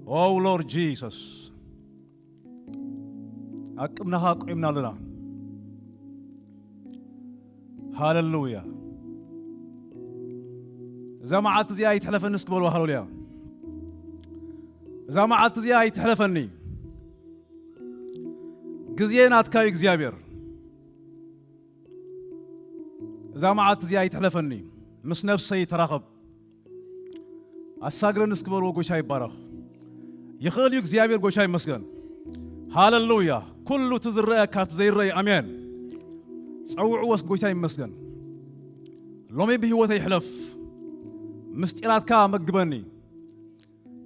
Oh Lord Jesus, ኣብ ቅድመኻ ቆምና ኣለና። ሃለሉያ። እዛ መዓልቲ እዚኣ ኣይትሕለፈኒ እስኪ በልዋ። ሃለሉያ። እዛ መዓልቲ እዚኣ ኣይትሕለፈኒ። ግዜ ናትካ እዩ እግዚኣብሔር። እዛ መዓልቲ እዚኣ ኣይትሕለፈኒ። ምስ ነፍሰይ ተራኸብ። ኣሳግረኒ እስኪ በልዎ። ጎይታ ይባረኽ። ይኽእል እዩ እግዚኣብሔር። ጎይታ ይመስገን። ሃለሉያ። ኩሉ እቲ ዝረአ ካብቲ ዘይረአ እዩ። ኣሜን። ጸውዕዎ እስኪ። ጎይታ ይመስገን። ሎሚ ብህይወተይ ይሕለፍ። ምስጢራትካ መግበኒ።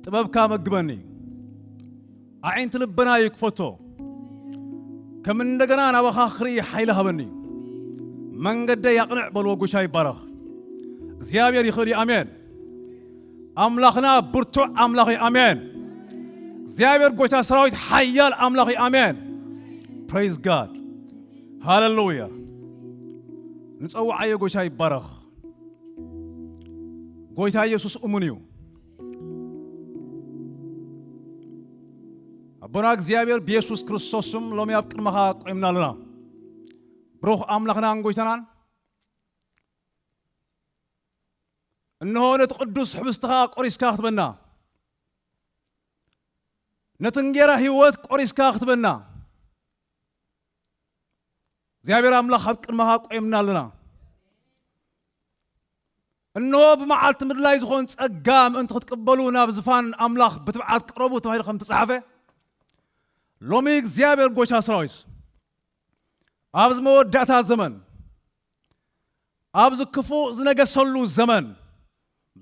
ጥበብካ መግበኒ። ኣዒንቲ ልበና ይክፈቶ። ከም እንደገና ናባኻ ክርኢ ሓይሊ ሃበኒ። መንገደይ ያቕንዕ በልዎ። ጎይታ ይባረኽ። እግዚኣብሔር ይኽእል እዩ። ኣሜን። ኣምላኽና ብርቱዕ ኣምላኽ እዩ። ኣሜን። እግዚኣብሔር ጎይታ ሰራዊት ሓያል ኣምላኽ እዩ። ኣሜን። Praise God። ሃለሉያ። ንጸውዓዮ። ጎይታ ይባረኽ። ጎይታ ኢየሱስ እሙን እዩ። ኣቦና እግዚኣብሔር ብየሱስ ክርስቶስ ስም ሎሚ ኣብ ቅድመኻ ቆይምና ኣለና። ብሩኽ ኣምላኽናን ጎይታናን፣ እንሆ ነቲ ቅዱስ ሕብስትኻ ቆሪስካ ክትበና፣ ነቲ እንጌራ ህይወት ቆሪስካ ክትበና፣ እግዚኣብሔር ኣምላኽ ኣብ ቅድመኻ ቆይምና ኣለና። እንሆ ብመዓልቲ ምድላይ ዝኾን ጸጋ ምእንቲ ክትቅበሉ ናብ ዝፋን ኣምላኽ ብትብዓት ቅረቡ ተባሂሉ ከም ተጻሕፈ፣ ሎሚ እግዚኣብሔር ጎይታ ሰራዊት ኣብዚ መወዳእታ ዘመን፣ ኣብዚ ክፉእ ዝነገሰሉ ዘመን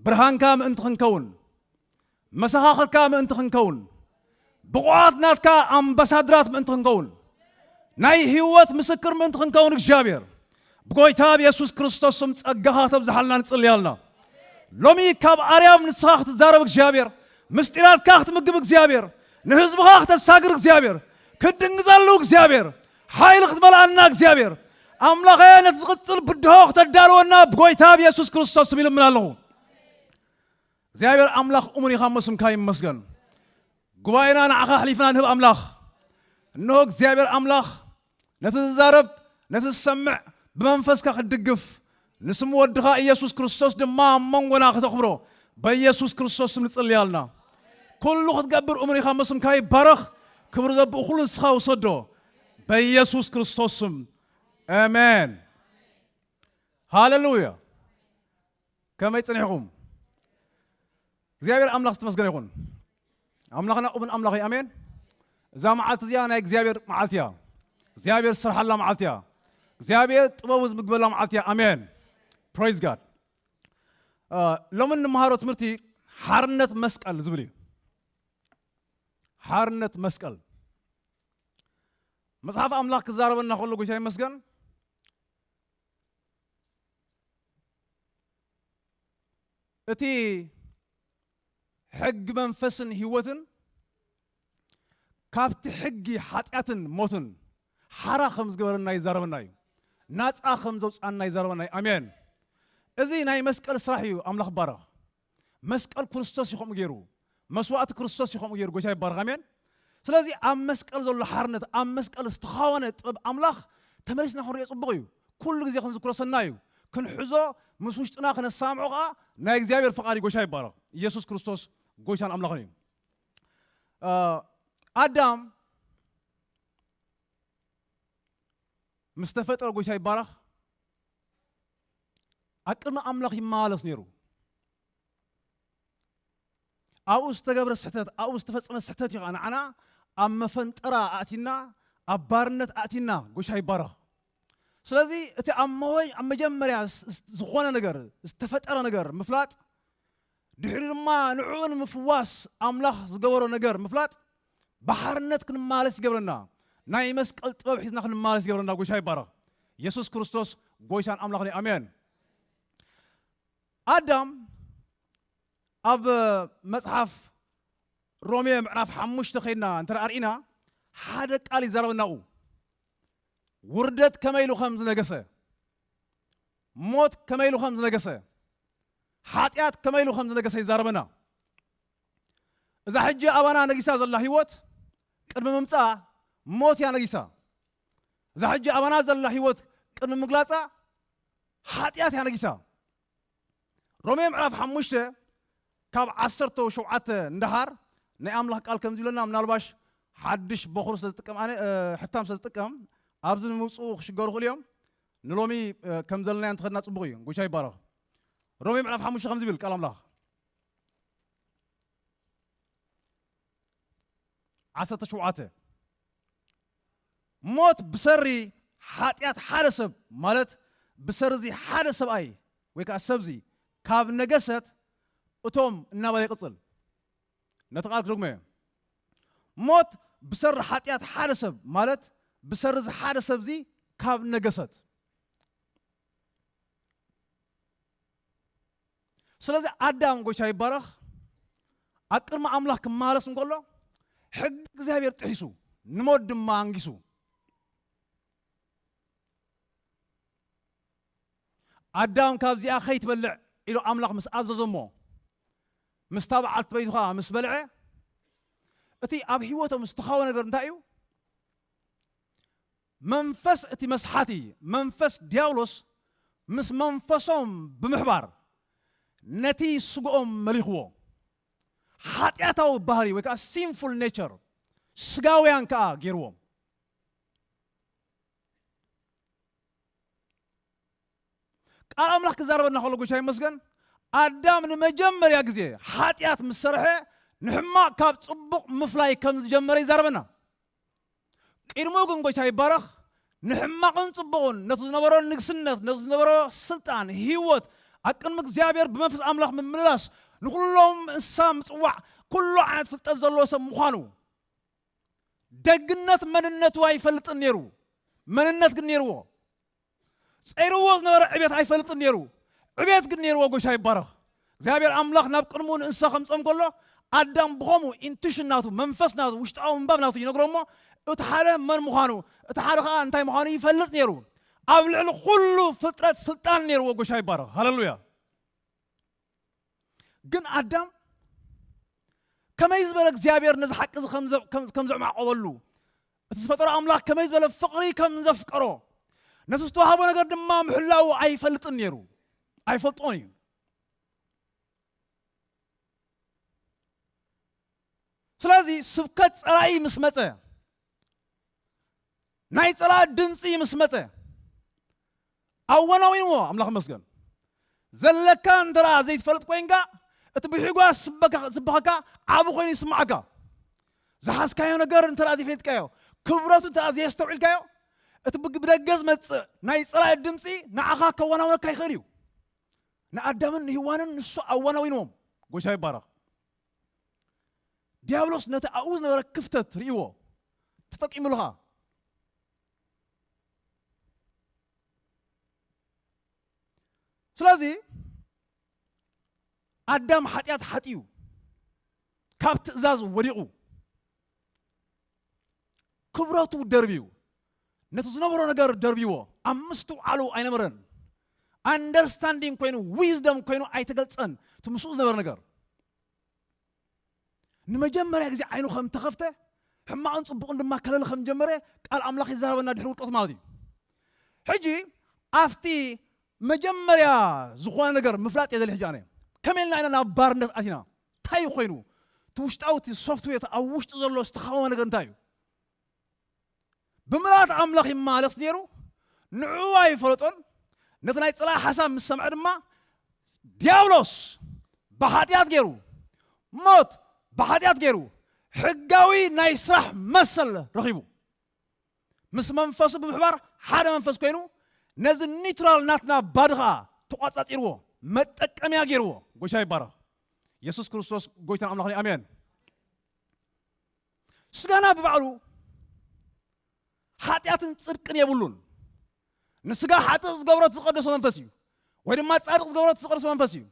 ብርሃንካ ምእንቲ ክንከውን፣ መሰኻኽርካ ምእንቲ ክንከውን፣ ብቑዓት ናትካ ኣምባሳድራት ምእንቲ ክንከውን፣ ናይ ህይወት ምስክር ምእንቲ ክንከውን እግዚኣብሔር ብጎይታ ብየሱስ ክርስቶስ ስም ጸጋኻ ተብዝሓልና ንጽልይ ኣለና። ሎሚ ካብ ኣርያም ንስኻ ክትዛረብ እግዚኣብሔር፣ ምስጢራትካ ክትምግብ እግዚኣብሔር፣ ንህዝብኻ ክተሳግር እግዚኣብሔር፣ ክትድንግጸሉ እግዚኣብሔር፣ ሓይሊ ክትመልኣና እግዚኣብሔር፣ ኣምላኸ ነቲ ዝቕጽል ብድሆ ክተዳልወና ብጎይታ ብየሱስ ክርስቶስ ስም ይልምን ኣለኹ። እግዚኣብሔር ኣምላኽ እሙን ኢኻ፣ እሞ ስምካ ይመስገን። ጉባኤና ንዓኻ ኣሕሊፍና ንህብ ኣምላኽ። እንሆ እግዚኣብሔር ኣምላኽ ነቲ ዝዛረብ፣ ነቲ ዝሰምዕ ብመንፈስካ ክትድግፍ፣ ንስም ወድኻ ኢየሱስ ክርስቶስ ድማ ኣብ መንጎና ክተኽብሮ በኢየሱስ ክርስቶስ ስም ንጽልይ ኣለና። ኩሉ ክትገብር እሙን ኢኻ፣ እሞ ስምካ ይባረኽ። ክብሪ ዘብኡ ኩሉ ንስኻ ውሰዶ በኢየሱስ ክርስቶስ ስም። ኣሜን። ሃሌሉያ። ከመይ ጸኒሕኩም? እግዚኣብሔር ኣምላኽ ዝተመስገነ ይኹን። ኣምላኽና እሙን ኣምላኽ እዩ። ኣሜን። እዛ መዓልቲ እዚኣ ናይ እግዚኣብሔር መዓልቲ እያ። እግዚኣብሔር ዝሰርሓላ መዓልቲ እያ። እግዚኣብሔር ጥበቡ ዝምግበላ መዓልቲ እያ። ኣሜን። Praise God። እ፣ ሎሚ እንመሃሮ ትምህርቲ ሓርነት መስቀል ዝብል እዩ። ሓርነት መስቀል። መጽሓፍ ኣምላኽ ክዛረበና ከሎ፣ ጎይታ ይመስገን፣ እቲ ሕጊ መንፈስን ህይወትን ካብቲ ሕጊ ሓጢኣትን ሞትን ሓራ ከም ዝገበረና ይዛረበና እዩ። ናጻ ከም ዘውጽኣና ይዛረበና እዩ። ኣሜን። እዚ ናይ መስቀል ስራሕ እዩ። ኣምላኽ ይባረኽ። መስቀል ክርስቶስ እዩ ከምኡ ገይሩ። መስዋእቲ ክርስቶስ እዩ ከምኡ ገይሩ። ጎይታ ይባረኽ። ኣሜን። ስለዚ ኣብ መስቀል ዘሎ ሓርነት፣ ኣብ መስቀል ዝተኻወነ ጥበብ ኣምላኽ ተመሊስና ክንሪኦ ጽቡቕ እዩ። ኩሉ ግዜ ክንዝክሮ ሰናይ እዩ። ክንሕዞ፣ ምስ ውሽጥና ክነሳምዖ ከኣ ናይ እግዚኣብሔር ፍቓድ እዩ። ጎይታ ይባረኽ። ኢየሱስ ክርስቶስ ጎይታን ኣምላኽን እዩ። እ፣ ኣዳም ምስ ተፈጥረ፣ ጎይታ ይባረኽ፣ ኣብ ቅድሚ ኣምላኽ ይመላለስ ነይሩ። ኣብኡ ዝተገብረ ስሕተት፣ ኣብኡ ዝተፈጸመ ስሕተት እዩ ከኣ ንዓና ኣብ መፈንጠራ ኣእቲና፣ ኣብ ባርነት ኣእቲና። ጎይታ ይባረኽ። ስለዚ እቲ ኣብ መወ-፣ ኣብ መጀመርያ ስ-፣ ስ-፣ ዝኾነ ነገር፣ ዝተፈጠረ ነገር ምፍላጥ፣ ድሕሪ ድማ ንዕኡ ንምፍዋስ ኣምላኽ ዝገበሮ ነገር ምፍላጥ፣ ብሓርነት ክንመላለስ ይገብረና። ናይ መስቀል ጥበብ ሒዝና ክንመላለስ ይገብረና። ጎይታ ይባረኽ። ኢየሱስ ክርስቶስ ጎይታን ኣምላኽን እዩ። ኣሜን። ኣዳም ኣብ መጽሓፍ ሮሜ ምዕራፍ ሓሙሽተ ከይድና እንተ ኣርኢና፣ ሓደ ቃል ይዛረበና ኣብኡ። ውርደት ከመይ ኢሉ ከም ዝነገሰ፣ ሞት ከመይ ኢሉ ከም ዝነገሰ፣ ሓጢኣት ከመይ ኢሉ ከም ዝነገሰ ይዛረበና። እዛ ሕጂ ኣባና ነጊሳ ዘላ ህይወት ቅድሚ ምምጻኣ ሞት እያ ነጊሳ። እዛ ሕጂ ኣባና ዘላ ህይወት ቅድሚ ምግላጻ ሓጢኣት እያ ነጊሳ። ሮሜ ምዕራፍ ሓሙሽተ ካብ ዓሰርተ ሸውዓተ እንዳሃር ናይ ኣምላኽ ቃል ከም ዝብለና፣ ምናልባሽ ሓድሽ በኹር ስለ ዝጥቀም ኣነ፣ እ፣ ሕታም ስለ ዝጥቀም ኣብዚ ንምውጽኡ ክሽገሩ ይኽእሉ እዮም። ንሎሚ፣ እ፣ ከም ዘለናዮ እንተኸድና ጽቡቕ እዩ። ጎይታ ይባረኽ። ሮሜ ምዕራፍ ሓሙሽተ ከም ዝብል ቃል ኣምላኽ ዓሰርተ ሸውዓተ፣ ሞት ብሰሪ ሓጢኣት ሓደ ሰብ፣ ማለት ብሰሪ እዚ ሓደ ሰብኣይ ወይ ከዓ ሰብዚ ካብ ነገሰት፣ እቶም እናበለ ይቕጽል። ነቲ ቃል ክደግሞ እየ። ሞት ብሰሪ ሓጢኣት ሓደ ሰብ፣ ማለት ብሰሪ እዚ ሓደ ሰብዚ ካብ ነገሰት። ስለዚ ኣዳም፣ ጎይታ ይባረኽ፣ ኣብ ቅድሚ ኣምላኽ ክመላለስ እንከሎ ሕጊ እግዚኣብሔር ጥሒሱ፣ ንሞት ድማ ኣንጊሱ። ኣዳም ካብዚኣ ከይትበልዕ ኢሉ ኣምላኽ ምስ ኣዘዞ እሞ፣ ምስታ በዓልቲ በይኑ ኸኣ ምስ በልዐ፣ እቲ ኣብ ህይወቶም ዝተኻወ ነገር እንታይ እዩ? መንፈስ እቲ መስሓቲ፣ መንፈስ ዲያብሎስ ምስ መንፈሶም ብምሕባር ነቲ ስግኦም መሊኽዎ። ሓጢኣታዊ ባህሪ ወይ ከዓ ሲንፉል ኔቸር ስጋውያን ከዓ ገይርዎም። ቃል ኣምላኽ ክዛረበና ከሎ፣ ጎይታ ይመስገን፣ ኣዳም ንመጀመርያ ግዜ ሓጢኣት ምስ ሰርሐ ንሕማቕ ካብ ጽቡቕ ምፍላይ ከም ዝጀመረ ይዛረበና። ቅድሚኡ ግን፣ ጎይታ ይባረኽ፣ ንሕማቕን ጽቡቕን፣ ነቲ ዝነበሮ ንግስነት፣ ነቲ ዝነበሮ ስልጣን፣ ህይወት፣ ኣብ ቅድሚ እግዚኣብሔር ብመንፈስ ኣምላኽ ምምልላስ፣ ንኹሎም እንስሳ ምጽዋዕ፣ ኩሉ ዓይነት ፍልጠት ዘለዎ ሰብ ምዃኑ፣ ደግነት መንነቱ ኣይፈልጥን ነይሩ። መንነት ግን ነይርዎ። ጸይርዎ ዝነበረ ዕቤት ኣይፈልጥን ነይሩ። ዕቤት ግን ነይርዎ። ጎይታ ይባረኽ። እግዚኣብሔር ኣምላኽ ናብ ቅድሚኡ ንእንስሳ ከምጸም ከሎ፣ ኣዳም ብኸምኡ ኢንቱሽን ናቱ፣ መንፈስ ናቱ፣ ውሽጣዊ ምንባብ ናቱ ይነግሮ እሞ፣ እቲ ሓደ መን ምዃኑ፣ እቲ ሓደ ኸኣ እንታይ ምዃኑ ይፈልጥ ነይሩ። ኣብ ልዕሊ ኩሉ ፍጥረት ስልጣን ነይርዎ። ጎይታ ይባረኽ። ሃሌሉያ። ግን ኣዳም ከመይ ዝበለ እግዚኣብሔር ነዚ ሓቂ እዚ ከም ዘ-፣ ከም፣ ከም ዘዕማቆበሉ፣ እቲ ዝፈጠሮ ኣምላኽ ከመይ ዝበለ ፍቕሪ ከም ዘፍቀሮ፣ ነቲ ዝተዋህቦ ነገር ድማ ምሕላዉ ኣይፈልጥን ነይሩ። ኣይፈልጦን እዩ። ስለዚ ስብከት ጸላኢ ምስ መጸ፣ ናይ ጸላኢ ድምጺ ምስ መጸ፣ ኣወናዊንዎ። ኣምላኽ መስገን። ዘለካ እንተ ደኣ ዘይትፈልጥ ኮይንካ፣ እቲ ብሒጓ ዝስበካ-፣ ዝስበኸካ ዓቢ ኮይኑ ይስምዓካ። ዝሓዝካዮ ነገር እንተ ደኣ ዘይፈሊጥካዮ፣ ክብረቱ እንተ ደኣ ዘየስተውዒልካዮ፣ እቲ ብግ-፣ ብደገ ዝመጽእ ናይ ጸላኢ ድምጺ ንዓኻ ከወናውነካ ይኽእል እዩ። ንኣዳምን ንህዋንን ንሱ ኣወናዊንዎም። ጎይታ ይባረኽ። ዲያብሎስ ነቲ ኣብኡ ዝነበረ ክፍተት ርእይዎ፣ ተጠቂሙሉ ኸኣ። ስለዚ ኣዳም ሓጢኣት ሓጢኡ፣ ካብ ትእዛዝ ወዲቑ፣ ክብረቱ ደርብዩ፣ ነቲ ዝነበሮ ነገር ደርብይዎ፣ ኣብ ምስትውዓሉ ኣይነበረን። ኣንደርስታንዲንግ ኮይኑ፣ ዊዝደም ኮይኑ ኣይተገልጸን፣ እቲ ምስኡ ዝነበረ ነገር። ንመጀመርያ ግዜ ዓይኑ ከም ተኸፍተ፣ ሕማቕን ጽቡቕን ድማ ከለሊ ከም ጀመረ ቃል ኣምላኽ ይዛረበና፣ ድሕሪ ውድቀቱ ማለት እዩ። ሕጂ ኣብቲ መጀመርያ ዝኾነ ነገር ምፍላጥ እየ ዘሊ። ሕጂ ኣነ ከመይ ኢልና ኢና ናብ ባርነት ኣቲና? እንታይ ኮይኑ? እቲ ውሽጣዊ፣ እቲ ሶፍትዌር፣ እቲ ኣብ ውሽጢ ዘሎ ዝተኻወመ ነገር እንታይ እዩ? ብምልኣት ኣምላኽ ይመላለስ ነይሩ፣ ንዕኡ ኣይፈለጦን። ነቲ ናይ ጸላኢ ሓሳብ ምስ ሰምዐ ድማ፣ ዲያብሎስ ብሓጢኣት ገይሩ፣ ሞት ብሓጢኣት ገይሩ፣ ሕጋዊ ናይ ስራሕ መሰል ረኺቡ። ምስ መንፈሱ ብምሕባር ሓደ መንፈስ ኮይኑ፣ ነዚ ኒውትራል ናትና ባዲ ኸኣ ተቋጻጺርዎ፣ መጠቀምያ ገይርዎ። ጎይታ ይባረኽ። የሱስ ክርስቶስ ጎይታን ኣምላኽን እዩ። ኣሜን። ስጋና ብባዕሉ ሓጢኣትን ጽድቅን የብሉን። ንስጋ ሓጥእ ዝገብሮ እቲ ዝቐደሶ መንፈስ እዩ፣ ወይ ድማ ጻድቕ ዝገብሮ እቲ ዝቐደሶ መንፈስ እዩ።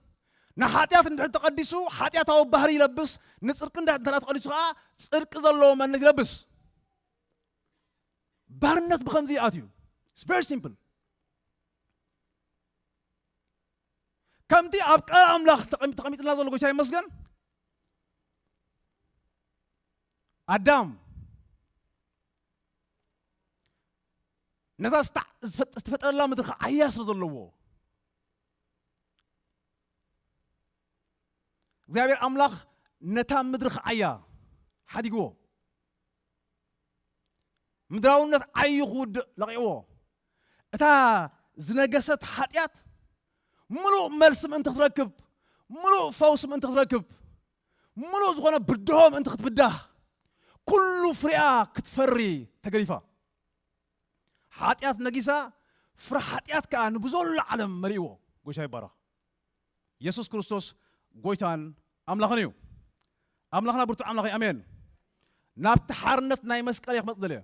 ንሓጢኣት እንድሕር ተቐዲሱ፣ ሓጢኣታዊ ባህሪ ይለብስ፣ ንጽድቂ እንድሕር እንተ ተቐዲሱ ኸኣ፣ ጽድቂ ዘለዎ መንነት ይለብስ። ባርነት ብኸምዚ ይኣትዩ። It's very simple። ከምቲ ኣብ ቃል ኣምላኽ ተቐሚ-፣ ተቐሚጥልና ዘሎ፣ ጎይታ ይመስገን፣ ኣዳም ነታ ዝተፈጠረላ ምድሪ ክዓያ ስለ ዘለዎ እግዚኣብሔር ኣምላኽ ነታ ምድሪ ክዓያ ሓዲግዎ። ምድራውነት ዓዩ ክውድእ ለቒዕዎ። እታ ዝነገሰት ሓጢኣት ምሉእ መልሲ ምእንቲ ክትረክብ፣ ምሉእ ፈውሲ ምእንቲ ክትረክብ፣ ምሉእ ዝኾነ ብድሆ ምእንቲ ክትብዳህ፣ ኩሉ ፍሪኣ ክትፈሪ ተገዲፋ። ሓጢኣት ነጊሳ፣ ፍረ ሓጢኣት ከኣ ንብዘሎ ዓለም መሊእዎ። ጎይታ ይባረኽ። የሱስ ክርስቶስ ጎይታን ኣምላኽን እዩ። ኣምላኽና ብርቱዕ ኣምላኽ እዩ። ኣሜን። ናብቲ ሓርነት ናይ መስቀል እየ ክመጽእ ደልየ።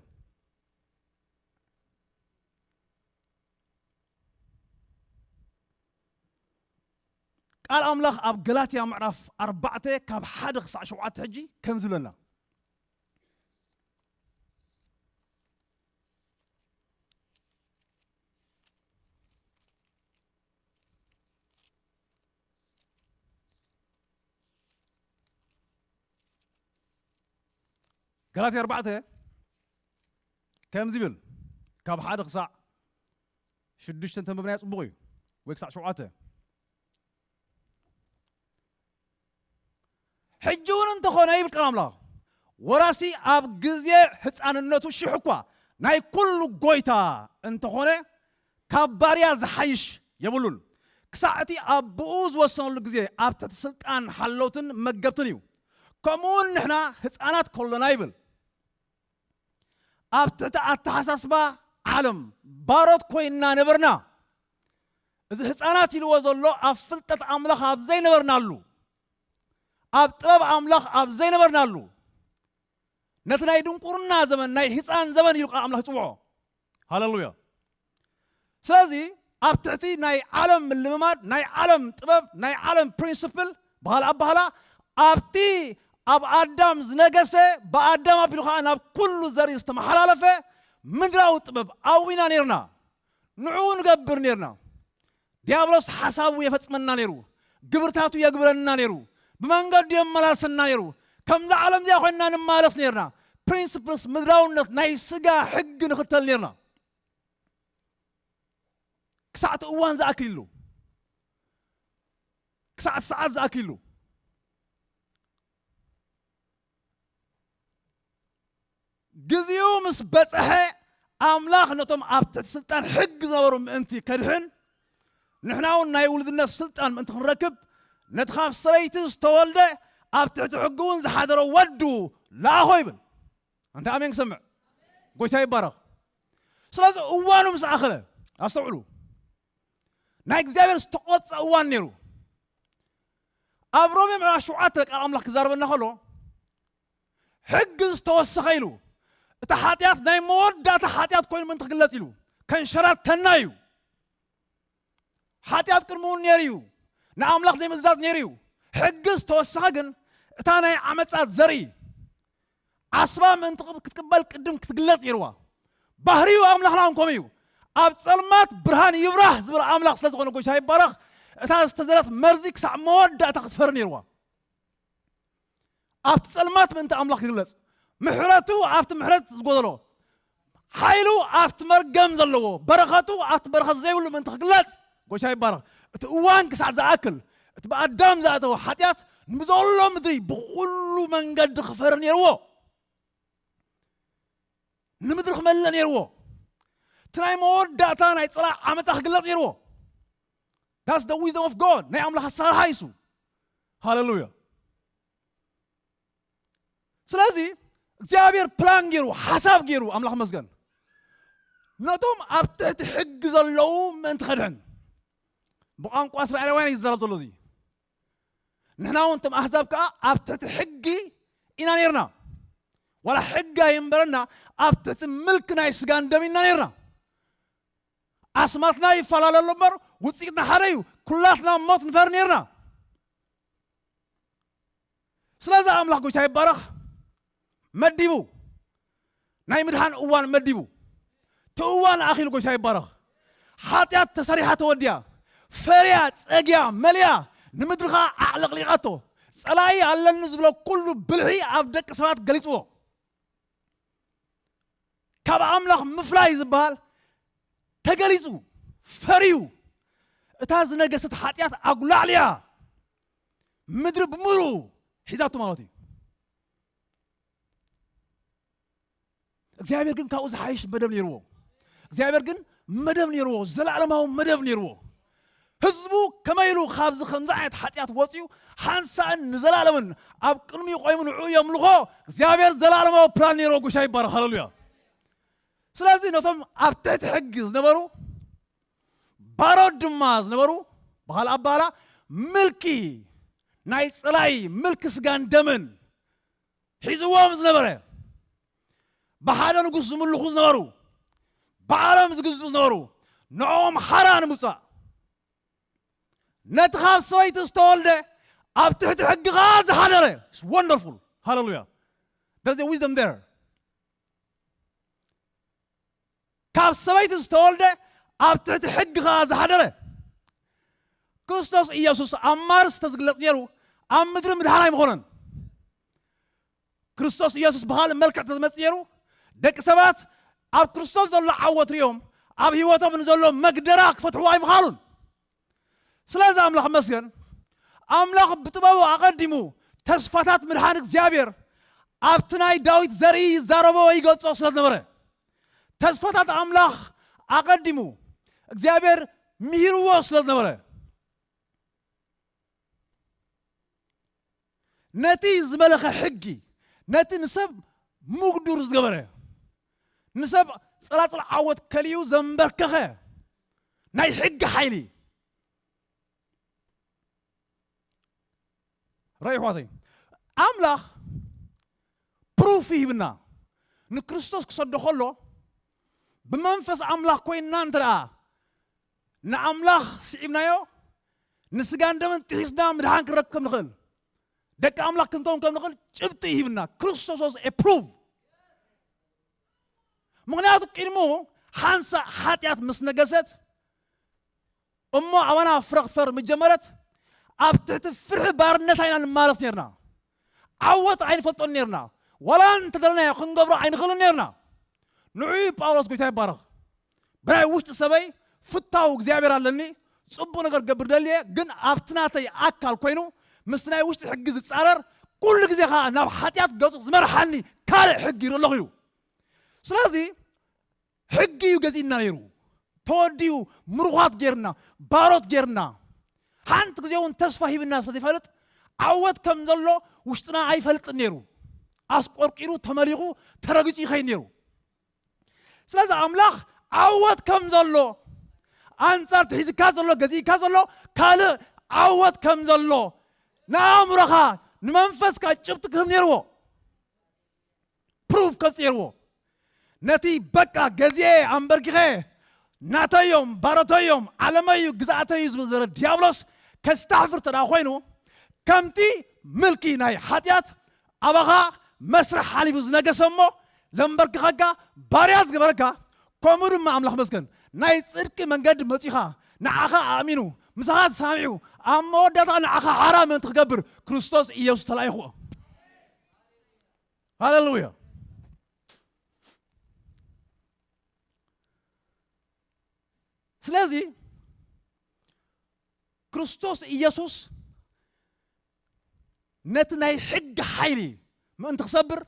ቃል ኣምላኽ ኣብ ገላትያ ምዕራፍ ኣርባዕተ ካብ ሓደ ክሳዕ ሸውዓተ ሕጂ ከምዚ ዝብለና። ገላትያ ኣርባዕተ ከምዚ ይብል፣ ካብ ሓደ ክሳዕ ሽዱሽተ እንተንበብናዮ ጽቡቕ እዩ፣ ወይ ክሳዕ ሸውዓተ። ሕጂ እውን እንተኾነ ይብል ቃል ኣምላኽ፣ ወራሲ ኣብ ግዜ ህፃንነቱ ሽሕ እኳ ናይ ኩሉ ጎይታ እንተኾነ፣ ካብ ባርያ ዝሓይሽ የብሉን። ክሳዕ እቲ ኣቦኡ ዝወሰነሉ ግዜ ኣብ ትሕቲ ስልጣን ሓለውትን መገብትን እዩ። ከምኡ እውን ንሕና ህፃናት ከሎና ይብል፣ ኣብ ትሕቲ ኣተሓሳስባ ዓለም ባሮት ኮይንና ነበርና። እዚ ህፃናት ኢልዎ ዘሎ ኣብ ፍልጠት ኣምላኽ ኣብ ዘይነበርናሉ፣ ኣብ ጥበብ ኣምላኽ ኣብ ዘይነበርናሉ፣ ነቲ ናይ ድንቁርና ዘመን፣ ናይ ህፃን ዘመን ኢሉ ቃል ኣምላኽ ይፅውዖ። ሃሌሉያ። ስለዚ ኣብ ትሕቲ ናይ ዓለም ምልምማድ፣ ናይ ዓለም ጥበብ፣ ናይ ዓለም ፕሪንስፕል፣ ባህል ኣባህላ፣ ኣብቲ ኣብ ኣዳም ዝነገሰ፣ ብኣዳም ኣቢሉ ኸዓ ናብ ኩሉ ዘርኢ ዝተመሓላለፈ ምድራዊ ጥበብ ኣብኡ ኢና ነርና። ንዕኡ ንገብር ነርና። ዲያብሎስ ሓሳቡ የፈጽመና ነይሩ፣ ግብርታቱ የግብረና ነይሩ፣ ብመንገዱ የመላልሰና ነይሩ። ከምዛ ዓለም እዚኣ ኮይንና ንመላለስ ነርና። ፕሪንስፕልስ ምድራውነት ናይ ስጋ ሕጊ ንኽተል ነርና። ክሳዕ እቲ እዋን ዝኣክል ኢሉ፣ ክሳዕ እቲ ሰዓት ዝኣክል ኢሉ፣ ግዜኡ ምስ በጽሐ ኣምላኽ ነቶም ኣብ ትሕቲ ስልጣን ሕጊ ዝነበሩ ምእንቲ ከድሕን፣ ንሕና እውን ናይ ውሉድነት ስልጣን ምእንቲ ክንረክብ፣ ነቲ ካብ ሰበይቲ ዝተወልደ ኣብ ትሕቲ ሕጊ እውን ዝሓደረ ወዱ ለኣኾ ይብል። ኣንታ ኣሜን ክሰምዕ። ጎይታ ይባረኽ። ስለዚ እዋኑ ምስ ኣኸለ፣ ኣስተውዕሉ፣ ናይ እግዚኣብሔር ዝተቆጸ እዋን ነይሩ። ኣብ ሮሜ ምዕራፍ ሸውዓተ ቃል ኣምላኽ ክዛረበና ከሎ፣ ሕጊ ዝተወሰኸ ኢሉ፣ እቲ ሓጢኣት ናይ መወዳእታ ሓጢኣት ኮይኑ ምእንቲ ክግለጽ ኢሉ ከንሸራተና እዩ። ሓጢኣት ቅድሚ እውን ነይሩ እዩ፣ ንኣምላኽ ዘይምእዛዝ ነይሩ እዩ። ሕጊ ዝተወሰኸ ግን እታ ናይ ዓመጻ ዘርኢ ዓስባ ምእንቲ ክትቅበል ቅድም ክትግለጽ ነይርዋ። ባህሪኡ ኣምላኽና እውን ከምኡ እዩ። ኣብ ጸልማት ብርሃን ይብራህ ዝብል ኣምላኽ ስለ ዝኾነ ጎይታ ይባረኽ። እታ ዝተዘረት መርዚ ክሳዕ መወዳእታ ክትፈሪ ነይርዋ። ኣብቲ ጸልማት ምእንቲ ኣምላኽ ክግለጽ፣ ምሕረቱ ኣብቲ ምሕረት ዝጎደሎ፣ ሓይሉ ኣብቲ መርገም ዘለዎ፣ በረኸቱ ኣብቲ በረኸት ዘይብሉ ምእንቲ ክግለጽ፣ ጎይታ ይባረኽ። እቲ እዋን ክሳዕ ዝኣክል፣ እቲ ብኣዳም ዝኣተወ ሓጢኣት ንብዘሎ ምድሪ ብኹሉ መንገዲ ክፈሪ ነይርዎ። ንምድሪ ክመልእ ነይርዎ። እቲ ናይ መወዳእታ ናይ ጸላእ ዓመጻ ክግለጽ ነይርዎ። That's the wisdom of God። ናይ ኣምላኽ ኣሰራርሓ ይሱ። ሃሌሉያ። ስለዚ እግዚኣብሔር ፕላን ገይሩ፣ ሓሳብ ገይሩ፣ ኣምላኽ መስገን፣ ነቶም ኣብ ትሕቲ ሕጊ ዘለዉ ምእንቲ ከድሕን። ብቋንቋ እስራኤላውያን እዩ ዝዛረብ ዘሎ እዚ። ንሕና እውን እቶም ኣህዛብ ከኣ ኣብ ትሕቲ ሕጊ ኢና ነርና። ዋላ ሕጊ ኣይንበረና፣ ኣብ ትሕቲ ምልኪ ናይ ስጋን ደም ኢና ነርና። ኣስማትና ይፈላለ ኣሎ እምበር ውጽኢትና ሓደ እዩ። ኩላትና ሞት ንፈሪ ነርና። ስለዚ ኣምላኽ ጎይታ ይባረኽ፣ መዲቡ፣ ናይ ምድሓን እዋን መዲቡ፣ እቲ እዋን ኣኺሉ። ጎይታ ይባረኽ። ሓጢኣት ተሰሪሓ ተወዲያ፣ ፈርያ፣ ጸግያ፣ መሊኣ፣ ንምድሪ ኸኣ ኣዕለቕሊቓቶ። ጸላኢ ኣለኒ ዝብሎ ኩሉ ብልሒ ኣብ ደቂ ሰባት ገሊጽዎ። ካብ ኣምላኽ ምፍላይ ዝበሃል ተገሊጹ፣ ፈርዩ፣ እታ ዝነገሰት ሓጢኣት ኣጉላዕልያ ምድሪ ብምሉ ሒዛቱ ማለት እዩ። እግዚኣብሔር ግን ካብኡ ዝሓይሽ መደብ ነይርዎ። እግዚኣብሔር ግን መደብ ነይርዎ፣ ዘለዓለማዊ መደብ ነይርዎ። ህዝቡ ከመይ ኢሉ ካብዚ ከምዚ ዓይነት ሓጢኣት ወፅዩ ሓንሳእን ንዘላለምን ኣብ ቅድሚኡ ቆይሙ ንዕኡ የምልኾ? እግዚኣብሔር ዘለዓለማዊ ፕላን ነይርዎ። ጉሻ ይባረኽ። ሃሌሉያ። ስለዚ ነቶም ኣብ ትሕቲ ሕጊ ዝነበሩ ባሮት ድማ ዝነበሩ፣ ብኻልእ ኣባህላ ምልኪ ናይ ጸላኢ፣ ምልኪ ስጋን ደምን ሒዝዎም ዝነበረ፣ ብሓደ ንጉስ ዝምልኹ ዝነበሩ፣ ብዓለም ዝግዝኡ ዝነበሩ፣ ንዕኦም ሓራ ንምውጻእ፣ ነቲ ካብ ሰበይቲ ዝተወልደ ኣብ ትሕቲ ሕጊ ኸኣ ዝሓደረ። It's wonderful. ሃሌሉያ። There's a wisdom there. ካብ ሰበይቲ ዝተወልደ ኣብ ትሕቲ ሕጊ ኸኣ ዝሓደረ። ክርስቶስ ኢየሱስ ኣብ ማርስ ተዝግለጽ ነይሩ ኣብ ምድሪ ምድሓን ኣይምኾነን። ክርስቶስ ኢየሱስ ብኻልእ መልክዕ ተዝመጽእ ነይሩ፣ ደቂ ሰባት ኣብ ክርስቶስ ዘሎ ዓወት ሪኦም ኣብ ህይወቶም ንዘሎ መግደራ ክፈትሕዎ ኣይምኻሉን። ስለዚ ኣምላኽ መስገን፣ ኣምላኽ ብጥበቡ ኣቐዲሙ ተስፋታት ምድሓን እግዚኣብሔር ኣብቲ ናይ ዳዊት ዘርኢ ይዛረቦ ይገልጾ ስለ ዝነበረ፣ ተስፋታት ኣምላኽ ኣቐዲሙ እግዚኣብሔር ምሂርዎ ስለ ዝነበረ፣ ነቲ ዝመለኸ ሕጊ፣ ነቲ ንሰብ ምጉዱር ዝገበረ፣ ንሰብ ጸላጽል ዓወት ከሊኡ ዘንበርከኸ ናይ ሕጊ ሓይሊ። ራእይ ኣሕዋተይ፣ ኣምላኽ ፕሩፍ ይህብና። ንክርስቶስ ክሰዶ ከሎ፣ ብመንፈስ ኣምላኽ ኮይንና እንተ ደኣ ንኣምላኽ ስዒብናዮ፣ ንስጋን ደምን ጥሒስና ምድሓን ክንረክብ ከም ንኽእል፣ ደቂ ኣምላኽ ክንከውን ከም ንኽእል ጭብጢ ይህብና። ክርስቶስ was a proof። ምኽንያቱ ቅድሙ ሓንሳእ ሓጢኣት ምስ ነገሰት፣ እሞ ኣባና ፍረ ክትፈሪ ምስ ጀመረት፣ ኣብ ትሕቲ ፍርሒ ባርነት ኢና ንማለስ ነርና። ዓወት ኣይንፈልጦን ነርና። ዋላ እንተደለናዮ ክንገብሮ ኣይንኽእልን ነርና። ንዑ ጳውሎስ፣ ጎይታ ይባረኽ፣ ብናይ ውሽጢ ሰበይ ፍታው እግዚኣብሔር ኣለኒ፣ ጽቡቕ ነገር ገብር ደልየ፣ ግን ኣብቲ ናተይ ኣካል ኮይኑ ምስቲ ናይ ውሽጢ ሕጊ ዝጻረር፣ ኩሉ ግዜ ኸኣ ናብ ሓጢኣት ገጹ ዝመርሓኒ ካልእ ሕጊ ይርኢ ኣለኹ እዩ። ስለዚ ሕጊ እዩ ገዚእና ነይሩ። ተወዲኡ ምሩኻት ጌርና፣ ባሮት ጌርና፣ ሓንቲ ግዜ እውን ተስፋ ሂብና ስለ ዘይፈልጥ፣ ዓወት ከም ዘሎ ውሽጥና ኣይፈልጥን ነይሩ። ኣስቆርቂሩ፣ ተመሊኹ፣ ተረጊጹ ይኸይድ ነይሩ። ስለዚ ኣምላኽ ዓወት ከም ዘሎ፣ ኣንጻር ትሒዝካ ዘሎ፣ ገዚእካ ዘሎ ካልእ ዓወት ከም ዘሎ፣ ንኣእምሮኻ፣ ንመንፈስካ ጭብጢ ክህብ ነይርዎ። ፕሩፍ ከምጽእ ነይርዎ። ነቲ በቃ ገዚኤ ኣንበርኪኸ ናተዮም፣ ባሮተዮም፣ ዓለመዩ፣ ግዝኣተዩ ዝብል ዝበረ ዲያብሎስ ከስታሕፍር ተደኣ ኮይኑ፣ ከምቲ ምልኪ ናይ ሓጢኣት ኣባኻ መስርሕ ሓሊፉ ዝነገሰ እሞ፣ ዘንበርክኸካ፣ ባርያ ዝገበረካ፣ ከምኡ ድማ ኣምላኽ መስገን፣ ናይ ጽድቂ መንገዲ መጺኻ፣ ንዓኻ ኣእሚኑ፣ ምሳኻ ተሳሚዑ፣ ኣብ መወዳእታ ንዓኻ ሓራ ምእንቲ ክገብር ክርስቶስ ኢየሱስ ተላኢኹ። ሃሌሉያ። ስለዚ ክርስቶስ ኢየሱስ ነቲ ናይ ሕጊ ሓይሊ ምእንቲ ክሰብር፣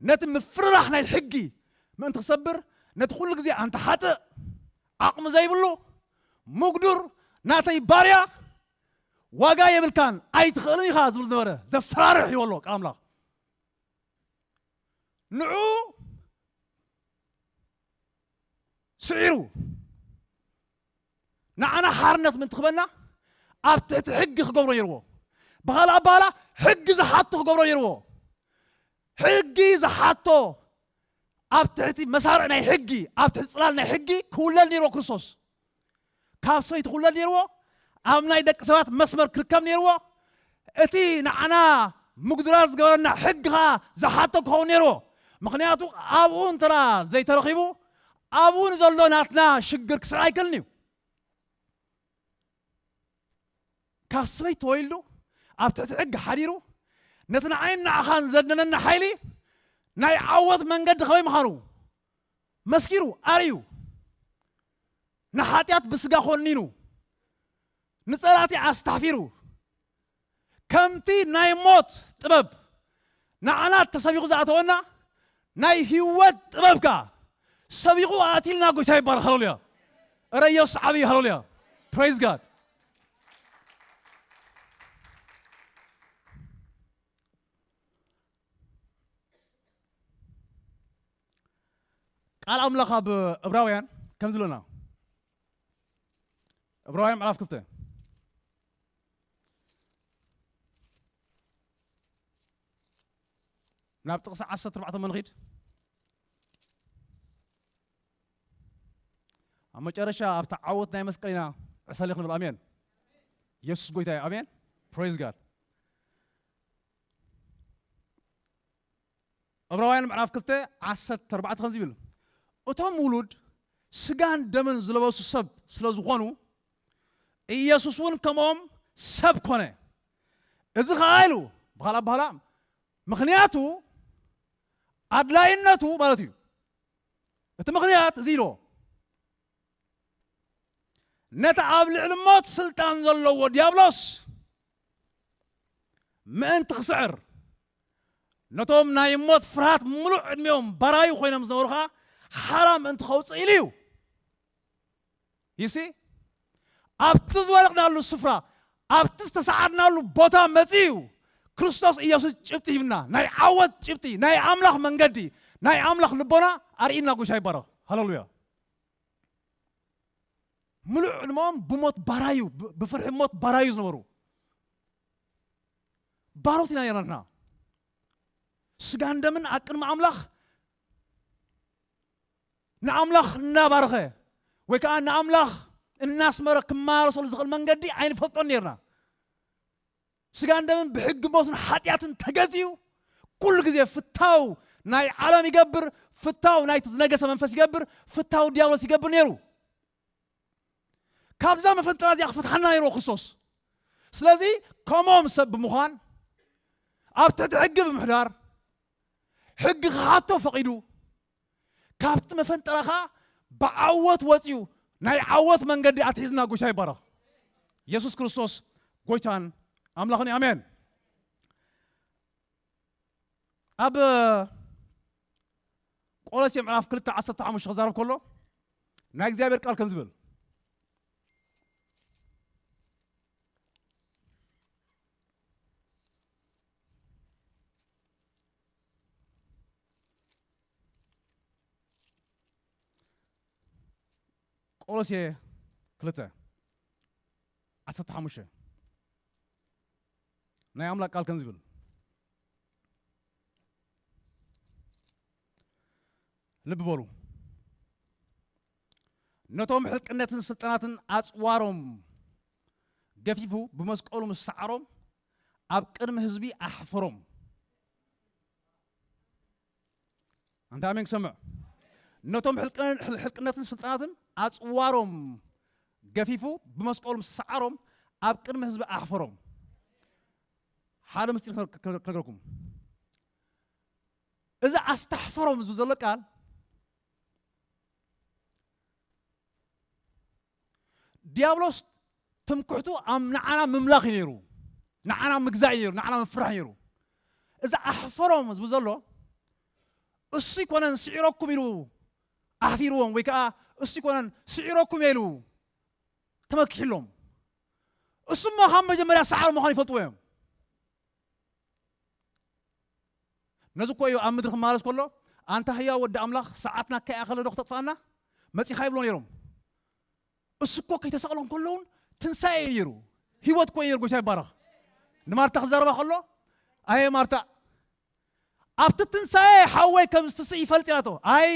ነቲ ምፍርራሕ ናይ ሕጊ ምእንቲ ክሰብር፣ ነቲ ኩሉ ግዜ ኣንታ ሓጥእ፣ ዓቕሚ ዘይብሉ፣ ምጉዱር፣ ናተይ ባርያ፣ ዋጋ የብልካን፣ ኣይትኽእልን ኢኻ ዝብል ዝነበረ ዘፈራርሕ እዩ ኣሎ ቃል ኣምላኽ። ንዑ ስዒሩ ንዓና ሓርነት ምእንቲ ክበና ኣብ ትሕቲ ሕጊ ክገብሮ ነይርዎ። ብኻልእ ኣባህላ ሕጊ ዝሓቶ ክገብሮ ነይርዎ። ሕጊ ዝሓቶ ኣብ ትሕቲ መሳርዕ ናይ ሕጊ፣ ኣብ ትሕቲ ጽላል ናይ ሕጊ ክውለድ ነይርዎ ክርስቶስ። ካብ ሰበይቲ ክውለድ ነይርዎ። ኣብ ናይ ደቂ ሰባት መስመር ክርከብ ነይርዎ። እቲ ንዓና ምጉድራት ዝገበረና ሕጊ ኸኣ ዝሓቶ ክኸውን ነይርዎ። ምኽንያቱ ኣብኡ እንተ ዘይተረኺቡ ኣብኡ ንዘሎ ናትና ሽግር ክስዕር ኣይክእልን እዩ። ካብ ሰበይቲ ተወሊዱ ኣብ ትሕቲ ሕጊ ሓዲሩ ነቲ ንዓይን ንዓኻን ዘድነነና ሓይሊ ናይ ዓወት መንገዲ ከመይ ምዃኑ መስኪሩ ኣርዩ፣ ንሓጢኣት ብስጋ ኮኒኑ፣ ንጸላእቲ ኣስታሕፊሩ፣ ከምቲ ናይ ሞት ጥበብ ንዓና ተሰቢኹ ዝኣተወና፣ ናይ ህይወት ጥበብ ከኣ ሰቢኹ ኣእትዩልና። ጎይታ ይባረኽ። ሃሌሉያ። እረ ኢየሱስ ዓብዪ። ሃሌሉያ። Praise God። ቃል ኣምላኽ ኣብ እብራውያን ከምዚ ኢሎና፣ እብራውያን ምዕራፍ ክልተ፣ ናብ ጥቕሲ ዓሰርተ ኣርባዕተ እሞ ንኺድ። ኣብ መጨረሻ ኣብቲ ዓወት ናይ መስቀል ኢና ዕሰል ክንብል። ኣሜን። ኢየሱስ ጎይታ እዩ። ኣሜን። Praise God። ዕብራውያን ምዕራፍ ክልተ ዓሰርተ ኣርባዕተ ከምዚ ይብል፣ እቶም ውሉድ ስጋን ደምን ዝለበሱ ሰብ ስለ ዝኾኑ፣ ኢየሱስ እውን ከምኦም ሰብ ኮነ። እዚ ኸዓ ኢሉ ብኻልእ ኣባህላ፣ ምኽንያቱ ኣድላይነቱ ማለት እዩ። እቲ ምኽንያት እዚ ኢልዎ፣ ነቲ ኣብ ልዕሊ ሞት ስልጣን ዘለዎ ዲያብሎስ ምእንቲ ክስዕር፣ ነቶም ናይ ሞት ፍርሃት ምሉእ ዕድሜኦም ባራዩ ኮይኖም ዝነበሩ ኸዓ ሓራ ምእንቲ ከውፅእ ኢሉ እዩ። ይሲ ኣብቲ ዝወደቕናሉ ስፍራ፣ ኣብቲ ዝተሰዓርናሉ ቦታ መፂኡ ክርስቶስ ኢየሱስ ጭብጢ ሂብና። ናይ ዓወት ጭብጢ፣ ናይ ኣምላኽ መንገዲ፣ ናይ ኣምላኽ ልቦና ኣርኢና። ጉሻ ይባረኽ። ሃሌሉያ። ምሉእ ዕድመኦም ብሞት ባራዩ፣ ብ-፣ ብፍርሒ ሞት ባራዩ ዝነበሩ ባሮት ኢና ነርና ንሕና። ስጋን ደምን ኣብ ቅድሚ ኣምላኽ ንኣምላኽ እናባረኸ ወይ ከዓ ንኣምላኽ እናስመረ ክመላለሰሉ ዝኽእል መንገዲ ኣይንፈልጦን ነርና። ስጋን ደምን ብሕጊ ሞትን ሓጢኣትን ተገዚኡ ኩሉ ግዜ ፍታው ናይ ዓለም ይገብር፣ ፍታው ናይቲ ዝነገሰ መንፈስ ይገብር፣ ፍታው ዲያብሎስ ይገብር ነይሩ። ካብዛ መፈንጠራ እዚኣ ክፈትሓና ነይርዎ ክርስቶስ። ስለዚ ከምኦም ሰብ ብምዃን ኣብ ትሕቲ ሕጊ ብምሕዳር ሕጊ ክሓቶ ፈቒዱ ካብቲ መፈንጠራ ኸዓ ብዓወት ወፂኡ ናይ ዓወት መንገዲ ኣትሒዝና። ጎይታ ይባረኽ። ኢየሱስ ክርስቶስ ጎይታን ኣምላኽን እዩ። ኣሜን። ኣብ ቆሎሴ ምዕራፍ ክልተ ዓሰርተ ሓሙሽተ ክዛረብ ከሎ ናይ እግዚኣብሔር ቃል ከም ዝብል ቆሎሴ ክልተ ዓሰርተ ሓሙሽተ ናይ ኣምላኽ ቃል ከም ዝብል ልቢ በሉ። ነቶም ሕልቅነትን ስልጣናትን ኣጽዋሮም ገፊፉ ብመስቀሉ ምስ ሰዓሮም ኣብ ቅድሚ ህዝቢ ኣሕፈሮም። ኣንታ ኣሜን ክሰምዕ። ነቶም ሕልቅነ-፣ ሕል-፣ ሕልቅነትን ስልጣናትን ኣጽዋሮም ገፊፉ ብመስቀሉ ምስ ሰዓሮም ኣብ ቅድሚ ህዝቢ ኣሕፈሮም። ሓደ ምስጢር ክነ-፣ ክነ-፣ ክነግረኩም። እዚ ኣስታሕፈሮም ዝብል ዘሎ ቃል ዲያብሎስ ትምክሕቱ ኣብ ንዓና ምምላኽ እዩ ነይሩ፣ ንዓና ምግዛእ እዩ ነይሩ፣ ንዓና ምፍራሕ እዩ ነይሩ። እዚ ኣሕፈሮም ዝብል ዘሎ እሱ ይኮነን ስዒረኩም ኢሉ ኣሕፊርዎም ወይ ከዓ እሱ ይኮነን ስዒረኩም እየ ኢሉ ተመኪሕሎም። እሱማ ካብ መጀመርያ ሰዓር ምዃኑ ይፈልጥዎ እዮም። ነዚ እኮ እዩ ኣብ ምድሪ ክመላለስ ከሎ ኣንታ ህያው ወዲ ኣምላኽ ሰዓትና ከይኣኸለ ዶ ክተጥፍኣና መጺኻ ይብሎ ነይሮም። እሱ እኮ ከይተሰቕሎ እንከሎ እውን ትንሳኤ እዩ ነይሩ። ህይወት እኮ እዩ ነይሩ። ጎይታ ይባረኽ። ንማርታ ክዛረባ ከሎ ኣየ ማርታ ኣብቲ ትንሳኤ ሓወይ ከም ዝትስእ ይፈልጥ ኢላቶ። ኣይ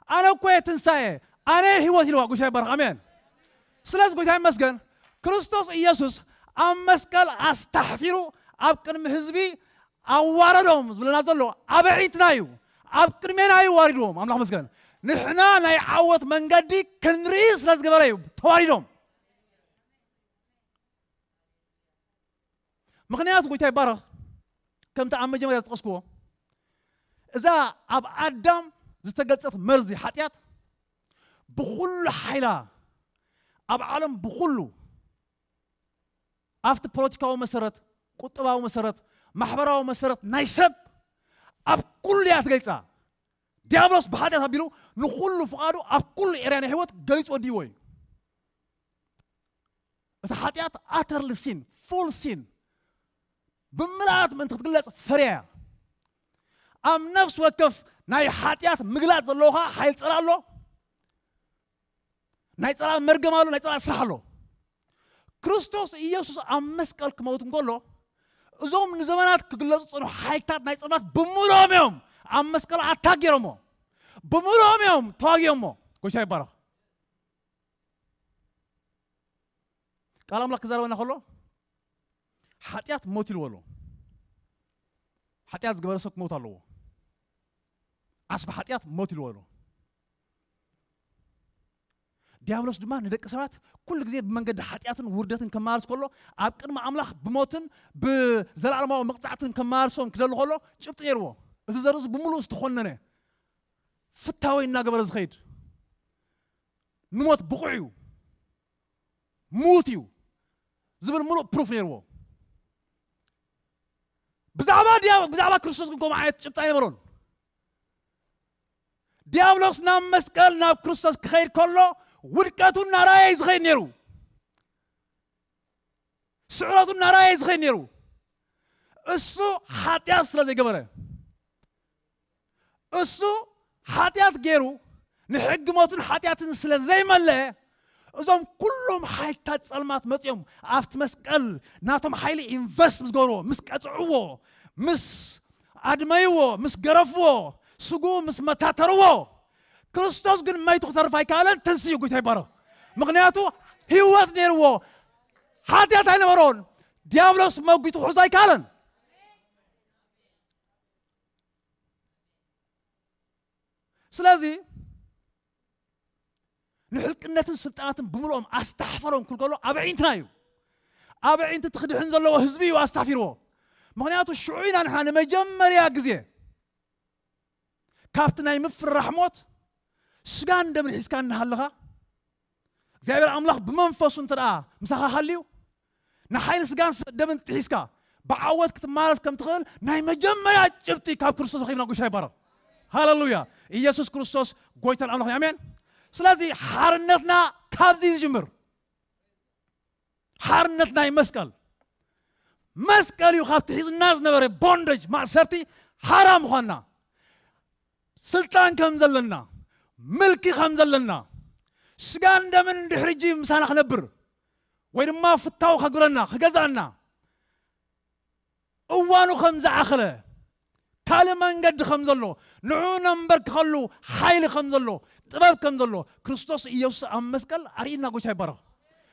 ኣነ እኮ እየ ትንሳኤ ኣነ እየ ህይወት ኢልዋ። ጎይታ ይባረኽ። ኣሜን። ስለዚ ጎይታ ይመስገን ክርስቶስ ኢየሱስ ኣብ መስቀል ኣስታሕፊሩ ኣብ ቅድሚ ህዝቢ ኣዋረዶም ዝብለና ዘሎ ኣብ ኣዒንትና እዩ። ኣብ ቅድሜና እዩ ዋሪድዎም። ኣምላኽ መስገን ንሕና ናይ ዓወት መንገዲ ክንርኢ ስለ ዝገበረ እዩ ተዋሪዶም። ምኽንያቱ ጎይታ ይባረኽ ከምቲ ኣብ መጀመርያ ዝጠቐስክዎ እዛ ኣብ ኣዳም ዝተገልጸት መርዚ ሓጢኣት ብኹሉ ሓይላ ኣብ ዓለም ብኹሉ ኣብቲ ፖለቲካዊ መሰረት፣ ቁጠባዊ መሰረት፣ ማሕበራዊ መሰረት ናይ ሰብ ኣብ ኩሉ እያ ትገልጻ። ዲያብሎስ ብሓጢኣት ኣቢሉ ንኹሉ ፍቓዱ ኣብ ኩሉ ኤርያ ናይ ህይወት ገሊጹ ወዲእዎ እዩ። እቲ ሓጢኣት ኣተርሊ ሲን፣ ፉል ሲን ብምልኣት ምእንቲ ክትግለጽ ፈርያ እያ። ኣብ ነፍሲ ወከፍ ናይ ሓጢኣት ምግላጽ ዘለዎ ኸዓ ሓይሊ ጸላእ ኣሎ። ናይ ጸላእ መርገም ኣሎ፣ ናይ ጸላእ ስራሕ ኣሎ። ክርስቶስ ኢየሱስ ኣብ መስቀል ክመውት እንከሎ እዞም ንዘመናት ክግለጹ ዝጸንሑ ሓይልታት ናይ ጸልማት ብምሉኦም እዮም ኣብ መስቀል ኣታክ ገይሮሞ፣ ብምሉኦም እዮም ተዋጊኦሞ። ጎይታ ይባረኽ። ቃል ኣምላኽ ክዛረበና ከሎ ሓጢኣት ሞት ኢልዎ ኣሎ። ሓጢኣት ዝገበረ ሰብ ክመውት ኣለዎ። ዓስቢ ሓጢኣት ሞት ኢልዎ ኣሎ። ዲያብሎስ ድማ ንደቂ ሰባት ኩሉ ግዜ ብመንገዲ ሓጢኣትን ውርደትን ከመላልስ ከሎ ኣብ ቅድሚ ኣምላኽ ብሞትን ብዘላለማዊ መቕጻዕትን ከመላልሶም ክደሊ ከሎ ጭብጢ ነይርዎ። እዚ ዘርኢ እዚ ብምሉኡ ዝተኾነነ ፍታወይ እናገበረ ዝኸይድ ንሞት ብቑዕ እዩ፣ ምዉት እዩ ዝብል ምሉእ ፕሩፍ ነይርዎ። ብዛዕባ ዲያ-፣ ብዛዕባ ክርስቶስ ግን ከምኡ ዓይነት ጭብጢ ኣይነበሮን። ዲያብሎስ ናብ መስቀል ናብ ክርስቶስ ክኸይድ ከሎ ውድቀቱ እናረኣየ እዩ ዝኸይድ ነይሩ። ስዕረቱ እናረኣየ እዩ ዝኸይድ ነይሩ። እሱ ሓጢኣት ስለ ዘይገበረ፣ እሱ ሓጢኣት ገይሩ ንሕጊ ሞትን ሓጢኣትን ስለ ዘይመለአ፣ እዞም ኩሎም ሓይልታት ጸልማት መጺኦም ኣብቲ መስቀል ናቶም ሓይሊ ኢንቨስት ምስ ገበርዎ፣ ምስ ቀጽዕዎ፣ ምስ ኣድመይዎ፣ ምስ ገረፍዎ፣ ስግኡ ምስ መታተርዎ፣ ክርስቶስ ግን መይቱ ክተርፍ ኣይከኣለን። ተንስኡ፣ ጎይታ ይባረኽ። ምኽንያቱ ህይወት ነይርዎ፣ ሓጢኣት ኣይነበሮን። ዲያብሎስ መጒቱ ክሕዞ ኣይከኣለን። ስለዚ ንሕልቅነትን ስልጣናትን ብምልኦም ኣስታሕፈሮም ክብል ከሎ ኣብ ኣዒንትና እዩ። ኣብ ኣዒንቲ እቲ ክድሕን ዘለዎ ህዝቢ እዩ ኣስታፊርዎ። ምኽንያቱ ሽዑ ኢና ንሕና ንመጀመርያ ግዜ ካብቲ ናይ ምፍርራሕ ሞት ስጋን ደምን ሒዝካ እናሃለኻ እግዚኣብሔር ኣምላኽ ብመንፈሱ እንተ ደኣ ምሳኻ ሃልዩ ንሓይሊ ስጋን ስ-፣ ደምን ጥሒስካ ብዓወት ክትማረስ ከም ትኽእል ናይ መጀመርያ ጭብጢ ካብ ክርስቶስ ረኺብና። ጉሻ ይባረኽ። ሃሌሉያ። ኢየሱስ ክርስቶስ ጎይታን ኣምላኽን። ኣሜን። ስለዚ ሓርነትና ካብዚ ዝጅምር። ሓርነት ናይ መስቀል። መስቀል እዩ ካብቲ ሒዝና ዝነበረ ቦንደጅ፣ ማእሰርቲ፣ ሓራ ምዃንና። ስልጣን ከም ዘለና፣ ምልኪ ከም ዘለና፣ ስጋን ደምን ድሕሪ ሕጂ ምሳና ክነብር ወይ ድማ ፍታው ከግብረና፣ ክገዛእና፣ እዋኑ ከም ዝኣኸለ፣ ካልእ መንገዲ ከም ዘሎ፣ ንዕኡ ነንበርክኸሉ ሓይሊ ከም ዘሎ፣ ጥበብ ከም ዘሎ፣ ክርስቶስ ኢየሱስ ኣብ መስቀል ኣርእይና። ጎይታ ይባረኽ።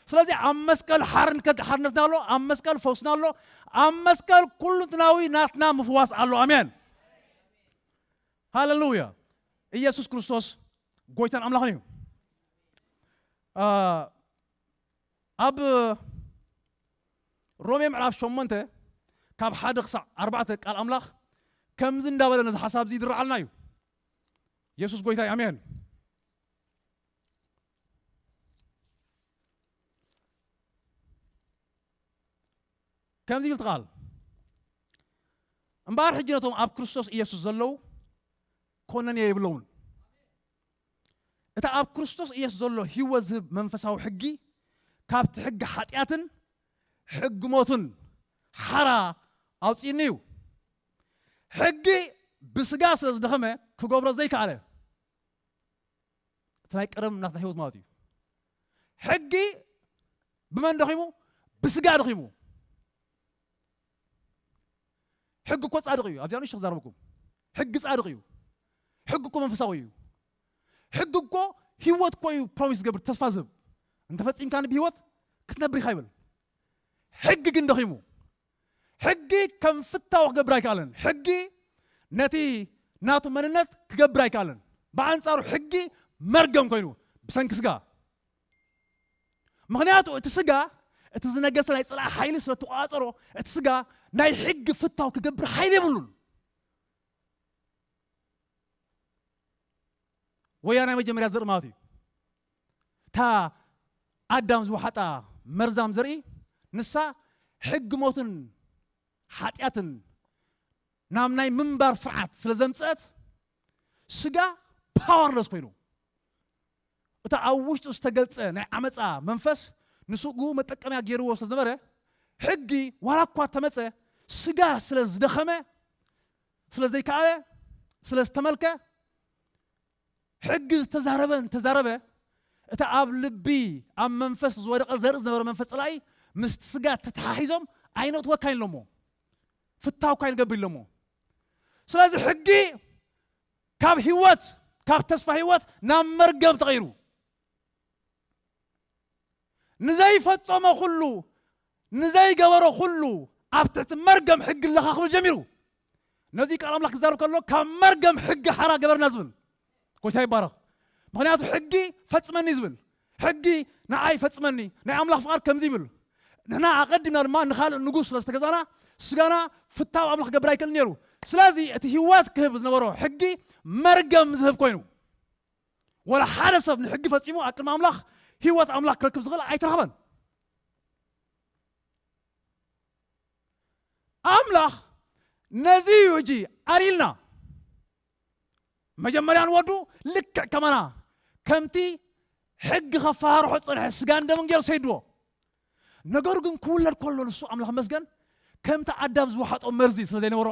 ስለዚ ኣብ መስቀል ሓርንከት-፣ ሓርነትና ኣሎ፣ ኣብ መስቀል ፈውስና ኣሎ፣ ኣብ መስቀል ኩሉንትናዊ ናትና ምፍዋስ ኣሎ። ኣሜን። ሃሌሉያ። ኢየሱስ ክርስቶስ ጎይታን ኣምላኽን እዩ። አ፣ ኣብ ሮሜ ምዕራፍ ሸሞንተ ካብ ሓደ ክሳዕ ኣርባዕተ ቃል ኣምላኽ ከምዚ እንዳበለ ነዚ ሓሳብ እዚ ይድርዓልና እዩ። የሱስ ጎይታ እዩ። ኣሜን። ከምዚ ይብል እቲ ቃል፣ "እምበኣር ሕጂ ነቶም ኣብ ክርስቶስ ኢየሱስ ዘለዉ ኮነንዮ የብሎምን።" እቲ ኣብ ክርስቶስ ኢየሱስ ዘሎ ህይወት ዝህብ መንፈሳዊ ሕጊ ካብቲ ሕጊ ሓጢኣትን ሕጊ ሞትን ሓራ ኣውጺእኒ እዩ። ሕጊ ብስጋ ስለ ዝደኸመ ክገብሮ ዘይከኣለ፣ እቲ ናይ ቀደም ናትና ህይወት ማለት እዩ። ሕጊ ብመን ደኺሙ? ብስጋ ደኺሙ። ሕጊ እኮ ጻድቕ እዩ። ኣብዚኣ ንእሽቶ ክዛረበኩም። ሕጊ ጻድቕ እዩ። ሕጊ እኮ መንፈሳዊ እዩ። ሕጊ እኮ ህይወት እኮ እዩ ፕሮሚስ ዝገብር፣ ተስፋ ዝህብ። እንተፈጺምካኒ ብህይወት ክትነብር ኢኻ ይብል። ሕጊ ግን ደኺሙ። ሕጊ ከም ፍታው ክገብር ኣይከኣለን። ሕጊ ነቲ ናቱ መንነት ክገብር ኣይከኣለን። ብኣንጻሩ ሕጊ መርገም ኮይኑ ብሰንኪ ስጋ። ምኽንያቱ እቲ ስጋ፣ እቲ ዝነገሰ ናይ ጸላኢ ሓይሊ ስለ እተቋጸሮ፣ እቲ ስጋ ናይ ሕጊ ፍታው ክገብር ሓይሊ የብሉን። ወያ ናይ መጀመርያ ዘርኢ ማለት እዩ። እታ ኣዳም ዝወሓጣ መርዛም ዘርኢ፣ ንሳ ሕጊ ሞትን ሓጢኣትን ናብ ናይ ምንባር ስርዓት ስለ ዘምፀአት፣ ስጋ ፓወርለስ ኮይኑ፣ እታ ኣብ ውሽጡ ዝተገልፀ ናይ ዓመፃ መንፈስ ንስኡ መጠቀምያ ገይርዎ ስለ ዝነበረ፣ ሕጊ ዋላ እኳ ተመፀ፣ ስጋ ስለ ዝደኸመ፣ ስለ ዘይከኣለ፣ ስለ ዝተመልከ፣ ሕጊ ዝተዛረበ እንተዛረበ፣ እታ ኣብ ልቢ፣ ኣብ መንፈስ ዝወደቐ ዘርኢ ዝነበረ መንፈስ ጸላኢ ምስቲ ስጋ ተተሓሒዞም ኣይነእትወካይን ኢሎሞ፣ ፍታውካ ኣይንገብር ኢሎሞ። ስለዚ ሕጊ ካብ ህይወት፣ ካብ ተስፋ ህይወት ናብ መርገም ተቐይሩ። ንዘይፈጸሞ ኩሉ፣ ንዘይገበሮ ኩሉ ኣብ ትሕቲ መርገም ሕጊ ኣለኻ ክብል ጀሚሩ። ነዚ ቃል ኣምላኽ ክዛረብ ከሎ ካብ መርገም ሕጊ ሓራ ገበርና ዝብል ጎይታ ይባረኽ። ምኽንያቱ ሕጊ ፈጽመኒ ዝብል፣ ሕጊ ንዓይ ፈጽመኒ፣ ናይ ኣምላኽ ፍቓድ ከምዚ ይብል። ንሕና ኣቐዲምና ድማ ንኻልእ ንጉስ ስለ ዝተገዛእና፣ ስጋና ፍታው ኣምላኽ ክገብር ኣይክእልን ነይሩ። ስለዚ እቲ ህይወት ክህብ ዝነበሮ ሕጊ መርገም ዝህብ ኮይኑ፣ ወላ ሓደ ሰብ ንሕጊ ፈጺሙ ኣብ ቅድሚ ኣምላኽ ህይወት ኣምላኽ ክረክብ ዝኽእል ኣይተረኽበን። ኣምላኽ ነዚ እዩ ሕጂ ኣልኢልና። መጀመርያ ንወዱ ልክዕ ከማና ከምቲ ሕጊ ከፈራርሖ ዝጸንሐ ስጋን ደምን ገይሩ ሰይድዎ። ነገሩ ግን ክውለድ ከሎ ንሱ ኣምላኽ መስገን ከምቲ ኣዳም ዝወሓጦ መርዚ ስለ ዘይነበሮ፣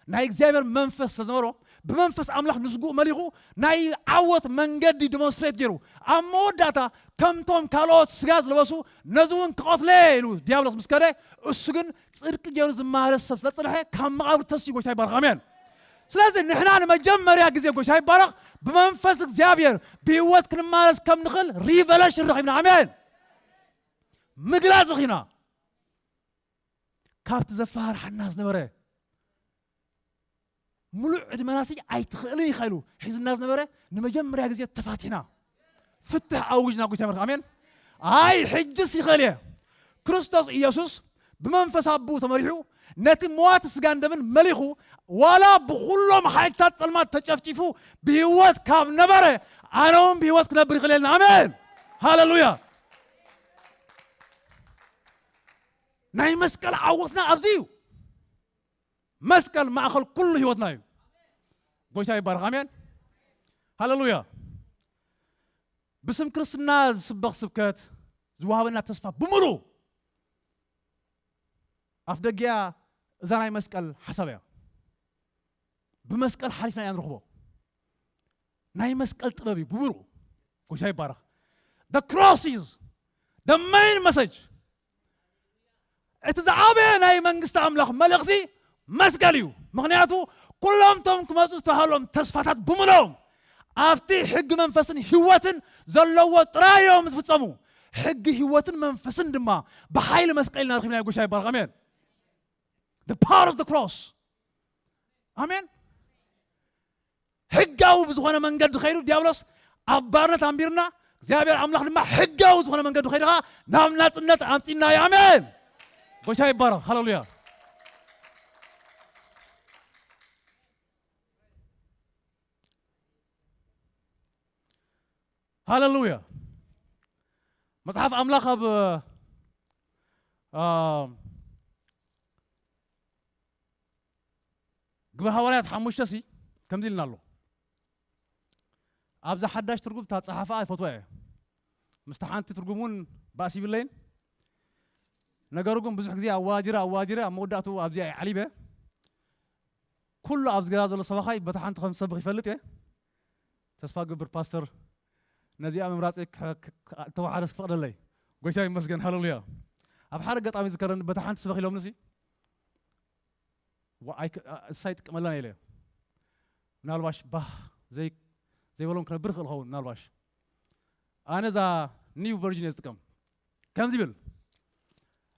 ናይ እግዚኣብሔር መንፈስ ስለ ዝነበሮ፣ ብመንፈስ ኣምላኽ ንስግኡ መሊኹ ናይ ዓወት መንገዲ ዲሞንስትሬት ገይሩ፣ ኣብ መወዳእታ ከምቶም ካልኦት ስጋ ዝለበሱ ነዚ እውን ክቐትለ ኢሉ ዲያብሎስ ምስ ከደ፣ እሱ ግን ጽድቂ ገይሩ ዝመላለስ ሰብ ስለ ዝጸንሐ ካብ መቓብር ተስዩ። ጎይታ ይባረኽ። ኣሜን። ስለዚ ንሕና ንመጀመርያ ግዜ፣ ጎይታ ይባረኽ፣ ብመንፈስ እግዚኣብሔር ብህይወት ክንመላለስ ከም ንኽእል ሪቨሌሽን ረኺብና። ኣሜን። ምግላጽ ረኺብና። ካብቲ ዘፈራርሓና ዝነበረ ምሉእ ዕድመናሲ ኣይትኽእልን ኢኻ ኢሉ ሒዝና ዝነበረ ንመጀመርያ ግዜ ተፋቲሕና። ፍትሕ ኣውጅና። ጎይታ ይባርክ። ኣሜን። ኣይ ሕጅስ ይኽእል እየ። ክርስቶስ ኢየሱስ ብመንፈስ ኣቦኡ ተመሪሑ ነቲ መዋቲ ስጋን ደምን መሊኹ ዋላ ብኹሎም ሓይልታት ጸልማት ተጨፍጪፉ ብህይወት ካብ ነበረ ኣነ እውን ብህይወት ክነብር ይኽእል እየ። ኣሜን። ሃሌሉያ። ናይ መስቀል ዓወትና ኣብዚ እዩ። መስቀል ማእኸል ኩሉ ህይወትና እዩ። ጎይታ ይባረኽ። ኣሜን። ሃሌሉያ። ብስም ክርስትና ዝስበኽ ስብከት ዝወሃበና ተስፋ ብምሉእ ኣፍ ደጊኣ እዛ ናይ መስቀል ሓሳብ እያ። ብመስቀል ሓሊፍና ኢና ንረኽቦ። ናይ መስቀል ጥበብ እዩ ብምሉኡ። ጎይታ ይባረኽ። The cross is the main message። እቲ ዝዓበየ ናይ መንግስቲ ኣምላኽ መልእኽቲ መስቀል እዩ። ምኽንያቱ ኩሎም እቶም ክመፁ ዝተባሃሎም ተስፋታት ብምሎም ኣብቲ ሕጊ መንፈስን ህይወትን ዘለዎ ጥራይ እዮም ዝፍጸሙ። ሕጊ ህይወትን መንፈስን ድማ ብሓይሊ መስቀል ኢና ረኺብና። ጎይታ ይባረኽ። ኣሜን። The power of the cross። ኣሜን። ሕጋዊ ብዝኾነ መንገዲ ኸይዱ ዲያብሎስ ኣብ ባርነት ኣንቢርና፣ እግዚኣብሔር ኣምላኽ ድማ ሕጋዊ ዝኾነ መንገዲ ኸይዱ ኸዓ ናብ ናጽነት ኣምጺና እዩ። ኣሜን። ጎይታ ይባረኽ። ሃሌሉያ። ሃሌሉያ። መጽሓፍ ኣምላኽ ኣብ አ፣ ግብረ ሃዋርያት ሓሙሽተ ሲ ከምዚ ኢልና ኣሎ። ኣብዛ ሓዳሽ ትርጉም እታ ጸሓፍኣ ይፈትዋ እየ። ምስቲ ሓንቲ ትርጉም እውን ባእሲ ይብለይን። ነገሩ ግን ብዙሕ ግዜ ኣዋዲረ ኣዋዲረ ኣብ መወዳእቱ ኣብዚኣ እየ ዓሊበ። ኩሉ ኣብዚ ገዛ ዘሎ ሰባኻይ በታ ሓንቲ ከም ዝሰብኽ ይፈልጥ እየ። ተስፋ ገብር ፓስተር ነዚኣ ምምራጸይ ክ-፣ ክ-፣ ክ-፣ ተዋሓደስ ክፈቕደለይ። ጎይታ ይመስገን፣ ሃሌሉያ። ኣብ ሓደ ኣጋጣሚ ዝከረኒ በታ ሓንቲ ስበኽ ኢሎምኒ ሲ፣ ዋ-፣ ኣይክ-፣ ኣ-፣ እሳ ይጥቀመላን ኢለ። ምናልባሽ ባህ ዘይ-፣ ዘይበሎም ክነብር ይኽእል ኸውን ምናልባሽ። ኣነ እዛ ኒው ቨርዥን እየ ዝጥቀም። ከምዚ ይብል፣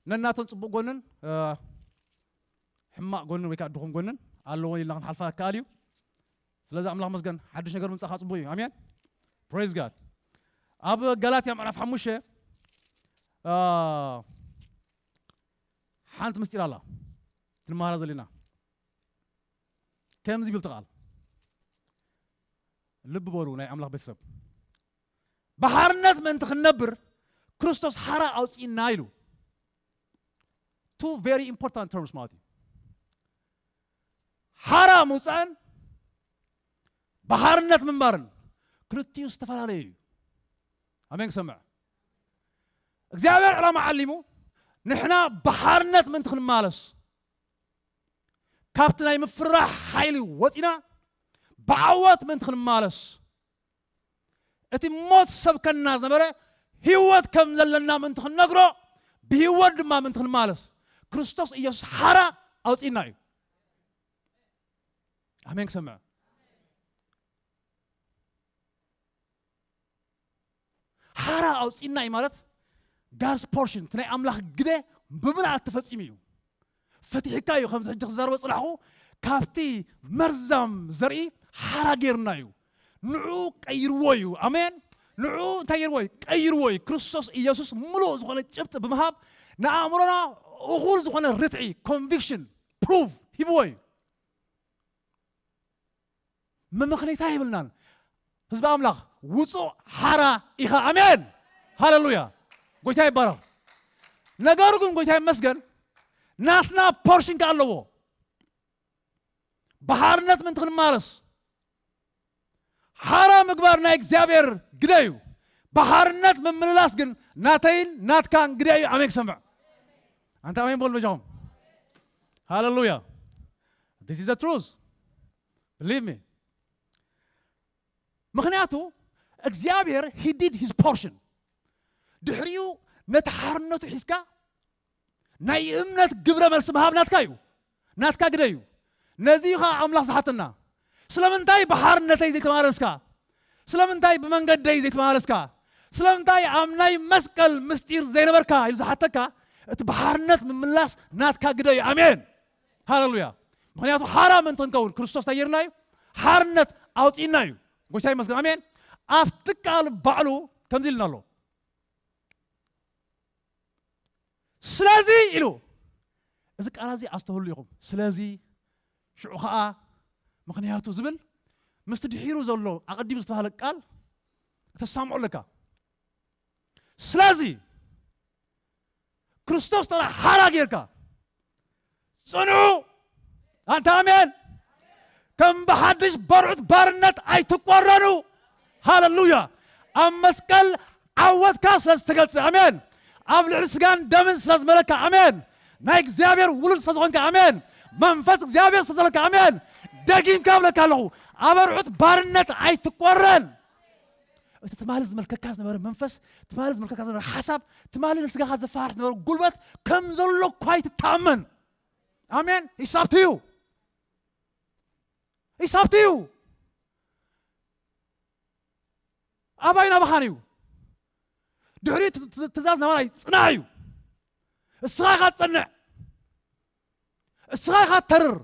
ነናተን ጽቡቕ ጎንን፣ እ፣ ሕማቕ ጎንን ወይ ከዓ ድኹም ጎንን ኣለዎ ኢልና ክንሓልፋ ይከኣል እዩ። ስለዚ ኣምላኽ መስገን፣ ሓድሽ ነገር ምምጻእካ ጽቡቕ እዩ። ኣሜን። ፕሬዝ ጋድ። ኣብ ጋላትያ ምዕራፍ ሓሙሽተ፣ እ፣ ሓንቲ ምስጢር ኣላ። ክንመሃራ ዘለና። ከምዚ ይብል እቲ ቃል፣ ልቢ በሉ ናይ ኣምላኽ ቤተሰብ። ብሓርነት ምእንቲ ክንነብር ክርስቶስ ሓራ ኣውፅእና ኢሉ። Two very important terms ማለት እዩ። ሓራ ምውፃእን ብሓርነት ምንባርን ክልቲኡ ዝተፈላለዩ እዩ። ኣሜን ክሰምዕ። እግዚኣብሔር ዕላማ ዓሊሙ ንሕና ብሓርነት ምእንቲ ክንማለስ፣ ካብቲ ናይ ምፍራሕ ሓይሊ ወፂና ብዓወት ምእንቲ ክንማለስ፣ እቲ ሞት ሰብከና ዝነበረ ህይወት ከም ዘለና ምእንቲ ክንነግሮ፣ ብህይወት ድማ ምእንቲ ክንማለስ ክርስቶስ ኢየሱስ ሓራ ኣውፅእና እዩ። ኣሜን ክሰምዕ። ሓራ ኣውፅእና እዩ ማለት ጋድስ ፖርሽን፣ እቲ ናይ ኣምላኽ ግደ ብምልኣት ተፈፂሙ እዩ። ፈቲሕካ እዩ። ከምዚ ሕጂ ክዛረቦ ፅላሕኹ ካብቲ መርዛም ዘርኢ ሓራ ገይርና እዩ። ንዑ ቀይርዎ እዩ። ኣሜን። ንዑ እንታይ ገይርዎ እዩ? ቀይርዎ እዩ። ክርስቶስ ኢየሱስ ምሉእ ዝኾነ ጭብጢ ብምሃብ ንኣእምሮና እኹል ዝኾነ ርትዒ፣ ኮንቪክሽን፣ ፕሩፍ ሂብዎ እዩ። መመኽነይታ የብልናን። ህዝቢ ኣምላኽ ውፁእ ሓራ ኢኻ። ኣሜን ሃለሉያ። ጎይታ ይባረኽ። ነገሩ ግን ጎይታ ይመስገን ናትና ፖርሽን ከ ኣለዎ። ብሓርነት ምእንቲ ክንማለስ ሓራ ምግባር ናይ እግዚኣብሔር ግደ እዩ። ብሓርነት ምምልላስ ግን ናተይን ናትካን ግደ እዩ። ኣሜን ክሰምዕ። ኣንታ ኣሜን በሉ በጃኹም። ሃለሉያ። This is the truth. Believe me. ምኽንያቱ እግዚኣብሔር he did his portion። ድሕሪኡ ነቲ ሓርነቱ ሒዝካ ናይ እምነት ግብረ መልሲ ምሃብ ናትካ እዩ። ናትካ ግደ እዩ። ነዚ እዩ ኸዓ ኣምላኽ ዝሓተና። ስለምንታይ ብሓርነተይ ዘይተማለስካ? ስለምንታይ ብመንገደይ ዘይተማለስካ? ስለምንታይ ኣብ ናይ መስቀል ምስጢር ዘይነበርካ ኢሉ ዝሓተካ? እቲ ብሓርነት ምምላስ ናትካ ግደ እዩ። ኣሜን ሃለሉያ። ምኽንያቱ ሓራ ምእንቲ ክንከውን ክርስቶስ እንታይ ጌርና እዩ? ሓርነት ኣውፂእና እዩ። ጎይታ ይመስገን። ኣሜን። ኣብቲ ቃል ባዕሉ ከምዚ ኢልና ኣሎ። ስለዚ ኢሉ፣ እዚ ቃል እዚ ኣስተውሉ ኢኹም። ስለዚ፣ ሽዑ ኸዓ፣ ምኽንያቱ ዝብል ምስቲ ድሒሩ ዘሎ ኣቐዲሙ ዝተባህለ ቃል ከተሳምዖ ኣለካ። ስለዚ ክርስቶስ ጥራሕ ሓራ ጌርካ ጽንዑ። ኣንታ ኣሜን። ከም ብሓድሽ በርዑት ባርነት ኣይትቆረኑ። ሃለሉያ። ኣብ መስቀል ዓወትካ ስለ ዝተገልጸ፣ ኣሜን። ኣብ ልዕሊ ስጋን ደምን ስለ ዝመለካ፣ ኣሜን። ናይ እግዚኣብሔር ውሉድ ስለ ዝኾንካ፣ ኣሜን። መንፈስ እግዚኣብሔር ስለ ዘለካ፣ ኣሜን። ደጊምካ እብለካ ኣለኹ፣ ኣብ ኣርዑት ባርነት ኣይትቆረን። እቲ ትማሊ ዝመልከካ ዝነበረ መንፈስ፣ ትማሊ ዝመልከካ ዝነበረ ሓሳብ፣ ትማሊ ንስጋኻ ዘፈራርሕ ዝነበረ ጉልበት ከም ዘሎ እኳ ኣይትተኣመን። ኣሜን። It's up to you. It's up to you. ኣባይ ናባኻን እዩ። ድሕሪ ት-፣ ት-፣ ትእዛዝ ናባና እዩ። ጽናዕ እዩ። እስኻ ኢኻ ትጸንዕ። እስኻ ኢኻ ትተርር።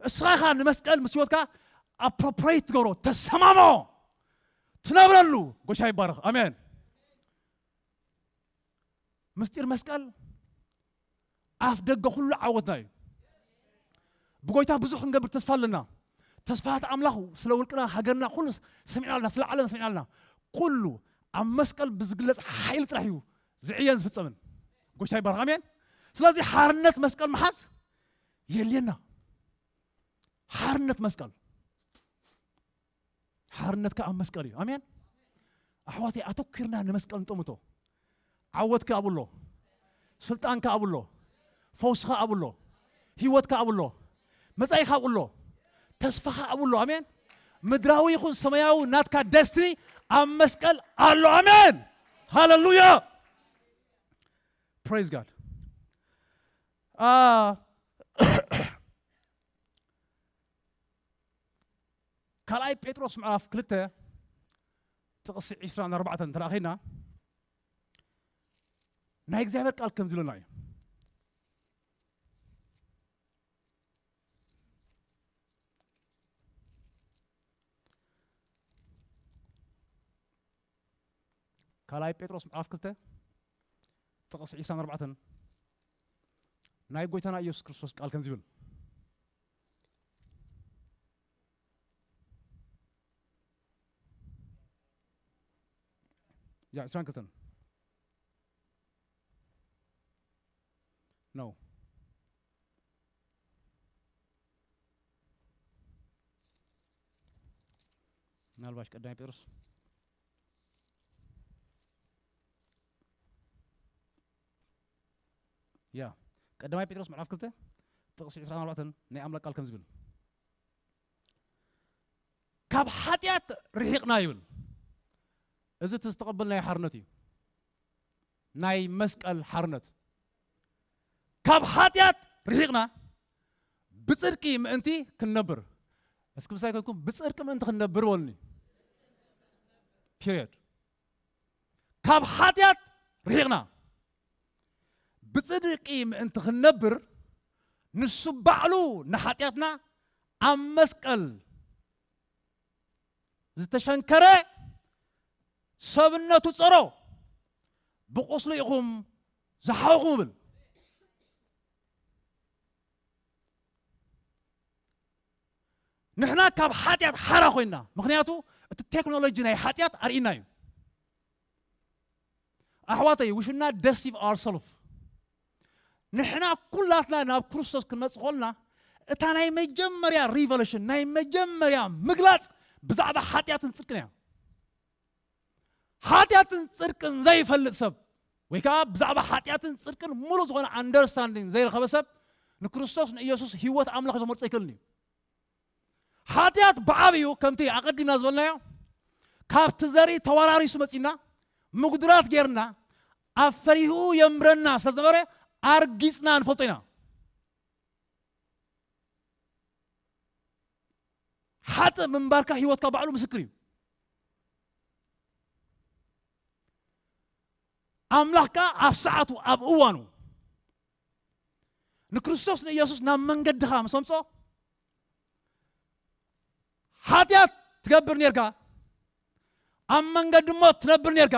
እስኻ ኢኻ ንመስቀል ምስ ህይወትካ ኣፕሮፕሬት ትገብሮ፣ ተሰማምዖ፣ ትነብረሉ። ጎይታ ይባረኽ። ኣሜን። ምስጢር መስቀል ኣፍ ደገ ኩሉ ዓወትና እዩ። ብጎይታ ብዙሕ ክንገብር ተስፋ ኣለና። ተስፋታት ኣምላኽ ስለ ውልቅና፣ ሃገርና፣ ኩሉ ሰሚዕና ኣለና፣ ስለ ዓለም ሰሚዕና ኣለና። ኩሉ ኣብ መስቀል ብዝግለጽ ሓይሊ ጥራሕ እዩ ዝዕየን ዝፍጸምን። ጎይታ ይባረኽ። ኣሜን። ስለዚ ሓርነት መስቀል ምሓዝ የድልየና። ሓርነት መስቀል። ሓርነትካ ኣብ መስቀል እዩ። ኣሜን። ኣሕዋተይ፣ ኣተኲርና ንመስቀል ንጠምቶ። ዓወትካ ኣብኡ ኣሎ። ስልጣንካ ኣብኡ ኣሎ። ፈውስኻ ኣብኡ ኣሎ። ህይወትካ ኣብኡ ኣሎ። መጻኢኻ ኣብኡ ኣሎ። ተስፋኻ ኣብኡ ኣሎ። ኣሜን። ምድራዊ ይኹን ሰማያዊ ናትካ ደስትኒ ኣብ መስቀል ኣሎ። ኣሜን። ሃለሉያ። ፕሬዝ ጋድ። አ፣ ካልኣይ ጴጥሮስ ምዕራፍ ክልተ ጥቕሲ ዒስራን ኣርባዕተን እንተ ደኣ ኸይድና፣ ናይ እግዚኣብሔር ቃል ከምዚ ኢሉና እዩ። ካልኣይ ጴጥሮስ ምዕራፍ ክልተ ጥቕሲ ዒስራን ኣርባዕተን ናይ ጐይታና ኢየሱስ ክርስቶስ ቃል ከምዚ ይብል። ያ ዕስራን ክልተን ነው። ምናልባሽ ቀዳማይ ጴጥሮስ፣ ያ ቀዳማይ ጴጥሮስ ምዕራፍ ክልተ ጥቕሲ ዕስራን ኣርባዕተን ናይ ኣምላኽ ቃል ከም ዝብል፣ ካብ ሓጢኣት ርሒቕና ይብል። እዚ እቲ ዝተቐበልናዮ ሓርነት እዩ፣ ናይ መስቀል ሓርነት። ካብ ሓጢኣት ርሒቕና ብጽድቂ ምእንቲ ክንነብር። እስኪ ምሳይ ኮንኩም ብጽድቂ ምእንቲ ክንነብር በሉኒ። ፒሪየድ። ካብ ሓጢኣት ርሒቕና ብጽድቂ ምእንቲ ክንነብር፣ ንሱ ባዕሉ ንሓጢኣትና ኣብ መስቀል ዝተሸንከረ፣ ሰብነቱ ጸሮ፣ ብቁስሉ ኢኹም ዝሓውኹም ይብል። ንሕና ካብ ሓጢኣት ሓራ ኮይና፣ ምኽንያቱ እቲ ቴክኖሎጂ ናይ ሓጢኣት ኣርእና እዩ። ኣሕዋተይ፣ we should not deceive ourselves። ንሕና ኩላትና ናብ ክርስቶስ ክንመጽእ ከለና፣ እታ ናይ መጀመርያ ሪቨሌሽን፣ ናይ መጀመርያ ምግላጽ ብዛዕባ ሓጢኣትን ጽድቅን እያ። ሓጢኣትን ጽድቅን ዘይፈልጥ ሰብ፣ ወይ ከዓ ብዛዕባ ሓጢኣትን ጽድቅን ሙሉ ዝኾነ ኣንደርስታንዲንግ ዘይረኸበ ሰብ፣ ንክርስቶስ ንኢየሱስ ህይወት ኣምላኽ ዘመርጾ ኣይክእልን እዩ። ሓጢኣት ብዓብዩ ከምቲ ኣቐዲምና ዝበልናዮ፣ ካብቲ ዘርኢ ተወራሪሱ መጺና፣ ምጉድራት ጌርና፣ ኣብ ፈሪሁ የምረና ስለ ዝነበረ፣ ኣርጊጽና ንፈልጦ ኢና። ሓጥእ ምንባርካ ህይወትካ ባዕሉ ምስክር እዩ። ኣምላኽ ከኣ ኣብ ሰዓቱ፣ ኣብ እዋኑ፣ ንክርስቶስ ንኢየሱስ ናብ መንገድኻ ምስ ኣምጽኦ፣ ሓጢኣት ትገብር ኔርካ፣ ኣብ መንገዲ ሞት ትነብር ኔርካ።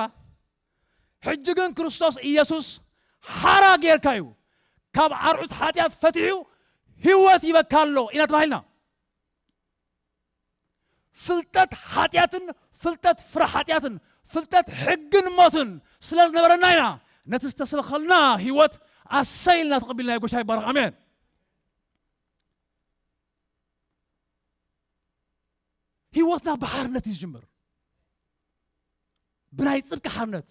ሕጂ ግን ክርስቶስ ኢየሱስ ሓራ ጌርካ እዩ። ካብ ኣርዑት ሓጢኣት ፈቲሑ ህይወት ይበካ ኣሎ ኢና ተባሂልና። ፍልጠት ሓጢኣትን ፍልጠት ፍረ ሓጢኣትን ፍልጠት ሕግን ሞትን ስለ ዝነበረና ኢና ነቲ ዝተሰበኸልና ህይወት ኣሰይ ኢልና ተቐቢልናዮ። ጎይታ ይባረኽ። ኣሜን። ህይወትና ብሓርነት እዩ ዝጅምር፣ ብናይ ጽድቂ ሓርነት።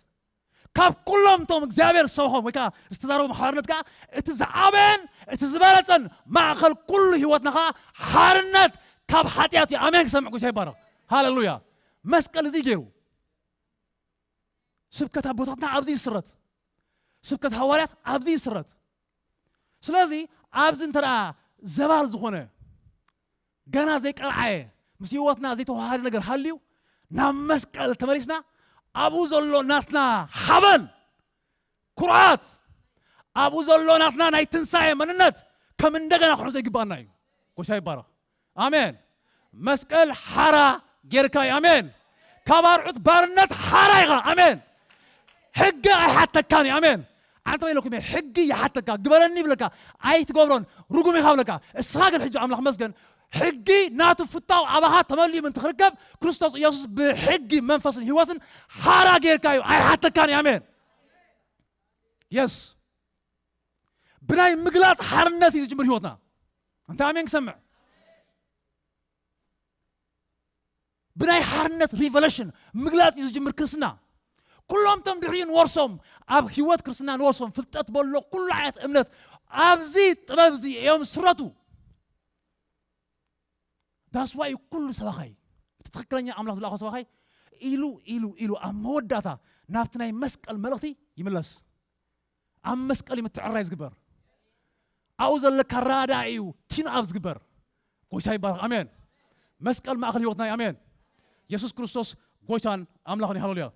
ካብ ኩሎም እቶም እግዚኣብሔር ዝሰብኾም ወይ ከዓ ዝተዛረቦም ሓርነት ከዓ እቲ ዝዓበየን እቲ ዝበለጸን ማእከል ኩሉ ህይወትና ከዓ ሓርነት ካብ ሓጢኣት እዩ። ኣሜን። ክሰምዕ፣ ጎይታ ይባረኽ። ሃሌሉያ። መስቀል እዚ ገይሩ። ስብከት ኣቦታትና ኣብዚ ይስረት። ስብከት ሃዋርያት ኣብዚ ይስረት። ስለዚ ኣብዚ እንተ ደኣ ዘባል ዝኾነ፣ ገና ዘይቀርዓየ፣ ምስ ህይወትና ዘይተዋሃደ ነገር ሃልዩ፣ ናብ መስቀል ተመሊስና፣ ኣብኡ ዘሎ ናትና ሓበን፣ ኩርዓት፣ ኣብኡ ዘሎ ናትና ናይ ትንሳኤ መንነት ከም እንደገና ክሕዞ ይግባኣና እዩ። ጎይታ ይባረኽ። ኣሜን። መስቀል ሓራ ጌርካ እዩ። ኣሜን። ካብ ኣርዑት ባርነት ሓራ ኢኻ። ኣሜን። ሕጊ ኣይሓተካን እዩ። ኣሜን። ኣንተ ወይ ኢለኩም እየ፣ ሕጊ ይሓተካ፣ ግበረኒ ይብለካ፣ ኣይትገብሮን፣ ርጉም ኢኻ ብለካ። እስኻ ግን ሕጂ ኣምላኽ መስገን፣ ሕጊ ናቱ ፍታው ኣባኻ ተመሊኡ ምእንቲ ክርከብ፣ ክርስቶስ ኢየሱስ ብሕጊ መንፈስን ህይወትን ሓራ ጌርካ እዩ፣ ኣይሓተካን እዩ። ኣሜን። የስ። ብናይ ምግላጽ ሓርነት እዩ ዝጅምር ህይወትና። እንታይ ኣሜን ክሰምዕ? ብናይ ሓርነት ሪቨሌሽን ምግላጽ እዩ ዝጅምር ክርስትና። ኩሎም እቶም ድሕሪኡ ንወርሶም፣ ኣብ ህይወት ክርስትና ንወርሶም፣ ፍልጠት በሎ ኩሉ ዓይነት እምነት ኣብዚ ጥበብ እዚ እዮም ዝስረቱ። ዳስ ዋይ ኩሉ ሰባኻይ፣ እቲ ትኽክለኛ ኣምላኽ ዝለኣኾ ሰባኻይ ኢሉ፣ ኢሉ፣ ኢሉ ኣብ መወዳእታ ናብቲ ናይ መስቀል መልእኽቲ ይምለስ። ኣብ መስቀል እዩ ምትዕራይ ዝግበር። ኣብኡ ዘለካ ራዳ እዩ ቲን ኣብ ዝግበር። ጎይታ ይባረኽ። ኣሜን። መስቀል ማእከል ህይወትና እዩ። ኣሜን። የሱስ ክርስቶስ ጎይታን ኣምላኽን እዩ። ሃሌሉያ።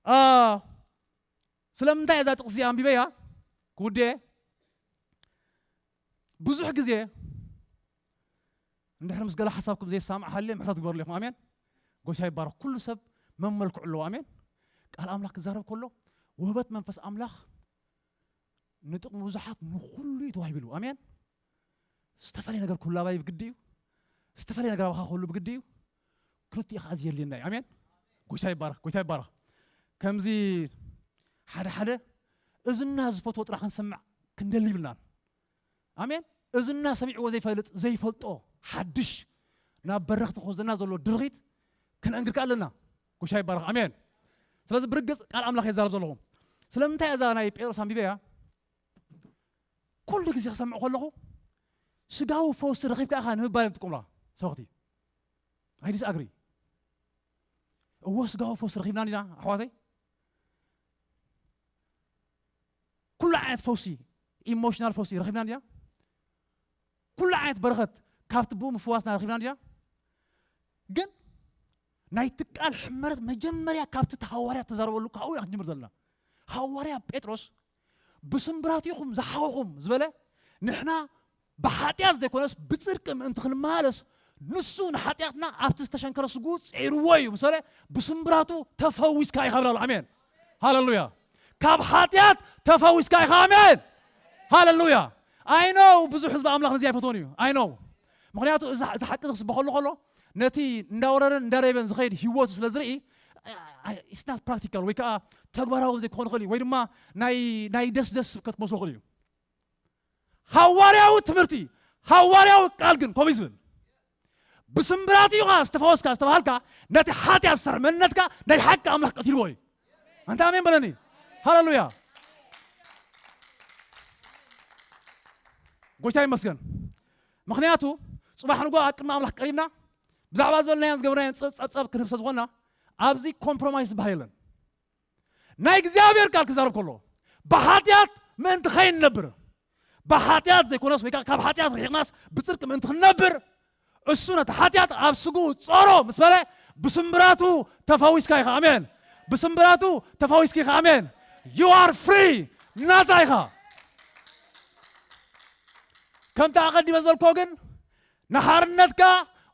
አ፣ ስለምንታይ እዛ ጥቕሲ እዚኣ ኣንቢበያ? ክውድኤ፣ ብዙሕ ግዜ እንድሕር ምስ ገለ ሓሳብኩም ዘይሰማማዕ ሃልየ ምሕረት ግበርሉ ኢኹም። ኣሜን። ጎይታ ይባረኽ። ኩሉ ሰብ መመልክዑ ኣለዎ። ኣሜን። ቃል ኣምላኽ ክዛረብ ከሎ ውህበት መንፈስ ኣምላኽ ንጥቕሚ ብዙሓት ንኹሉ እዩ ተዋሂቡ ኢሉ። ኣሜን። ዝተፈላለየ ነገር ክህሉ ኣባይ ብግዲ እዩ። ዝተፈላለየ ነገር ኣባኻ ክህሉ ብግዲ እዩ። ክልቲኡ ከዓ እዚ የድልየና እዩ። ኣሜን። ጎይታ ይባረኽ። ጎይታ ይባረኽ። ከምዚ ሓደ ሓደ እዝና ዝፈትዎ ጥራሕ ክንሰምዕ ክንደሊ ይብልናን። ኣሜን። እዝና ሰሚዕዎ ዘይፈልጥ ዘይፈልጦ ሓድሽ ናብ በረኽቲ ክወስደና ዘሎ ድርኺት ክነንግር ከኣ ኣለና። ጎይታ ይባረኽ። ኣሜን። ስለዚ ብርግጽ ቃል ኣምላኽ የዛረብ ዘለኹ። ስለምንታይ እዛ ናይ ጴጥሮስ ኣንቢበያ? ኩሉ ግዜ ክሰምዕ ከለኹ ስጋዊ ፈውሲ ረኺብካ ኢኻ ንምባል እዮም ዝጥቀሙላ ሰበኽቲ። ኣይ ዲስኣግሪ። እዎ ስጋዊ ፈውሲ ረኺብና እንዲና ኣሕዋተይ። ኩሉ ዓይነት ፈውሲ፣ ኢሞሽናል ፈውሲ ረኺብና እንዲና። ኩሉ ዓይነት በረኸት ካብቲ ብኡ ምፍዋስና ረኺብና እንዲና። ግን ናይቲ ቃል ሕመረት መጀመርያ ካብቲ እቲ ሃዋርያ ተዛረበሉ ካብኡ ኢና ክንጅምር ዘለና። ሃዋርያ ጴጥሮስ ብስምብራቲኹም ዝሓወኹም ዝበለ ንሕና ብሓጢኣት ዘይኮነስ ብጽድቂ ምእንቲ ክንመላለስ ንሱ ንሓጢኣትና ኣብቲ ዝተሸንከረ ስጉ ጸይርዎ እዩ ምስ በለ ብስምብራቱ ተፈዊስካ ኢኻ ብላሉ። ኣሜን ሃለሉያ። ካብ ሓጢኣት ተፈዊስካ ኢኻ። ኣሜን ሃለሉያ። ኣይ ኖው ብዙሕ ህዝቢ ኣምላኽ ነዚ ኣይፈትዎን እዩ። ኣይ ኖው ምክንያቱ እዚ እዚ ሓቂ ዝስበኸሉ ከሎ ነቲ እንዳወረረን እንዳደይበን ዝኸይድ ህይወቱ ስለ ዝርኢ it's not practical ወይ ከዓ ተግባራዊ ዘይክኾን ይኽእል እዩ ወይ ድማ ናይ ናይ ደስ ደስ ስብከት መስሎ ይኽእል እዩ። ሃዋርያዊ ትምህርቲ ሃዋርያዊ ቃል ግን ከምኡ እዩ ዝብል። ብስምብራት ኢኻ ዝተፈወስካ ዝተባሃልካ ነቲ ሓጢኣት ዝሰርሕ መንነትካ ናይ ሓቂ ኣምላኽ ቀቲልዎ እዩ። ኣንታ ኣሜን በለኒ። ሃለሉያ። ጎይታ ይመስገን። ምክንያቱ ጽባሕ ንጎ ኣብ ቅድሚ ኣምላኽ ቀሪብና ብዛዕባ ዝበልናዮን ዝገበርናዮን ጸብጸብ ክንህብ ስለ ዝኾንና ኣብዚ ኮምፕሮማይስ ዝበሃል የለን። ናይ እግዚኣብሔር ቃል ክዛረብ ከሎ ብሓጢኣት ምእንቲ ከይንነብር ብሓጢኣት ዘይኮነስ ወይ ከዓ ካብ ሓጢኣት ርሒቕናስ ብጽድቂ ምእንቲ ክንነብር እሱ ነቲ ሓጢኣት ኣብ ስግኡ ጾሮ ምስ በለ ብስምብራቱ ተፈዊስካ ኢኻ። ኣሜን። ብስምብራቱ ተፈዊስካ ኢኻ። ኣሜን። You are free። ናጻ ኢኻ። ከምቲ ኣቐዲመ ዝበልኮ ግን ንሓርነትካ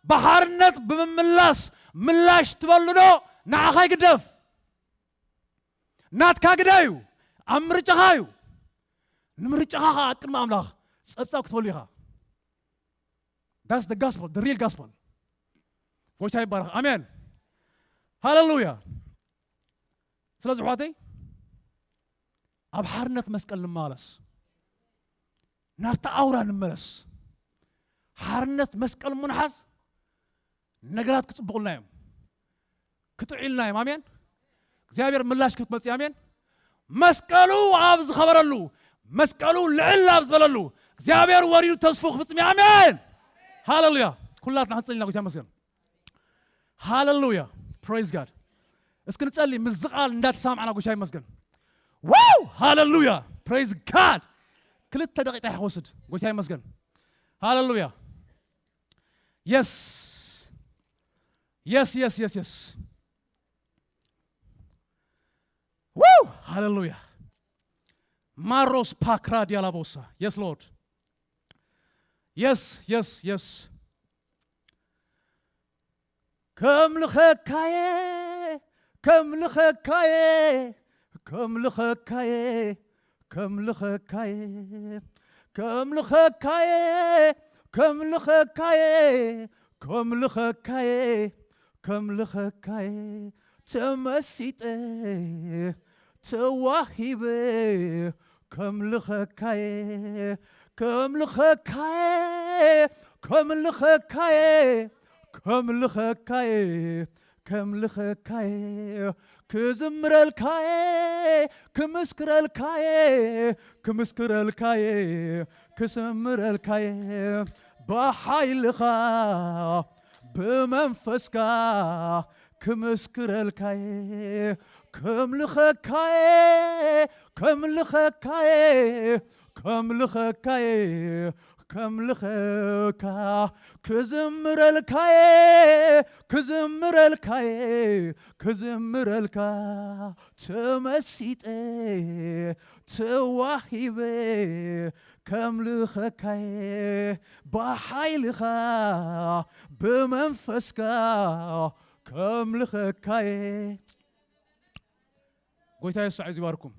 ብሓርነት ብምምላስ ምላሽ ትበሉ ዶ? ንዓኻ ይግደፍ። ናትካ ግደ እዩ። ኣብ ምርጫኻ እዩ። ንምርጫኻ ኸዓ ቅድሚ ኣምላኽ ጸብጻብ ክትበሉ ኢኻ። That's the gospel, the real gospel። ጎይታ ይባረኽ። ኣሜን ሃለሉያ። ስለዚ ኣሕዋተይ ኣብ ሓርነት መስቀል ንመላለስ፣ ናብቲ ኣውራ ንመለስ። ሓርነት መስቀል ምንሓዝ ነገራት ክጽብቑልና እዮም፣ ክጥዕልና እዮም። ኣሜን። እግዚኣብሔር ምላሽ ክትመጽእ። ኣሜን። መስቀሉ ኣብ ዝኸበረሉ መስቀሉ ልዕል ኣብ ዝበለሉ እግዚኣብሔር ወሪዱ ተስፉ ክፍጽም እዩ። ኣሜን። ሃለሉያ። ኩላትና ክንጸሊ ኢና። ጎይታ ይመስገን። ሃለሉያ። Praise God። እስኪ ንጸሊ ምስዚ ቃል እንዳተሰማዕና። ጎይታ ይመስገን። ዋው ሃለሉያ። Praise God። ክልተ ደቂቃ ይወስድ። ጎይታ ይመስገን። ሃለሉያ። Yes. Yes, yes, yes, yes. Woo! ሃለሉያ። ማሮስ ፓክራ ዲያላቦሳ። Yes, Lord. Yes, yes, yes. ከምልኸካየ ከምልኸካየ ከምልኸካየ ከምልኸካየ ከምልኸካየ ከምልኸካየ ከምልኸካየ ከምልኸካየ ተመሲጠ ተዋሂበ ከምልኸካየ ከምልኸካየ ከምልኸካየ ከምልኸካየ ከምልኸካየ ክዝምረልካየ ክምስክረልካየ ክምስክረልካየ ክስምረልካየ ብሓይልኻ ብመንፈስካ ክምስክረልካየ ከምልኸካየ ከምልኸካየ ከምልኸካየ ከምልኸካ ክዝምረልካየ ክዝምረልካየ ክዝምረልካ ተመሲጠ ተዋሂበ ከምልኸካየ ብሓይልኻ ብመንፈስካ ከምልኸካየ። ጎይታ የሱስ ኣዕዚቡ ይባርኩም።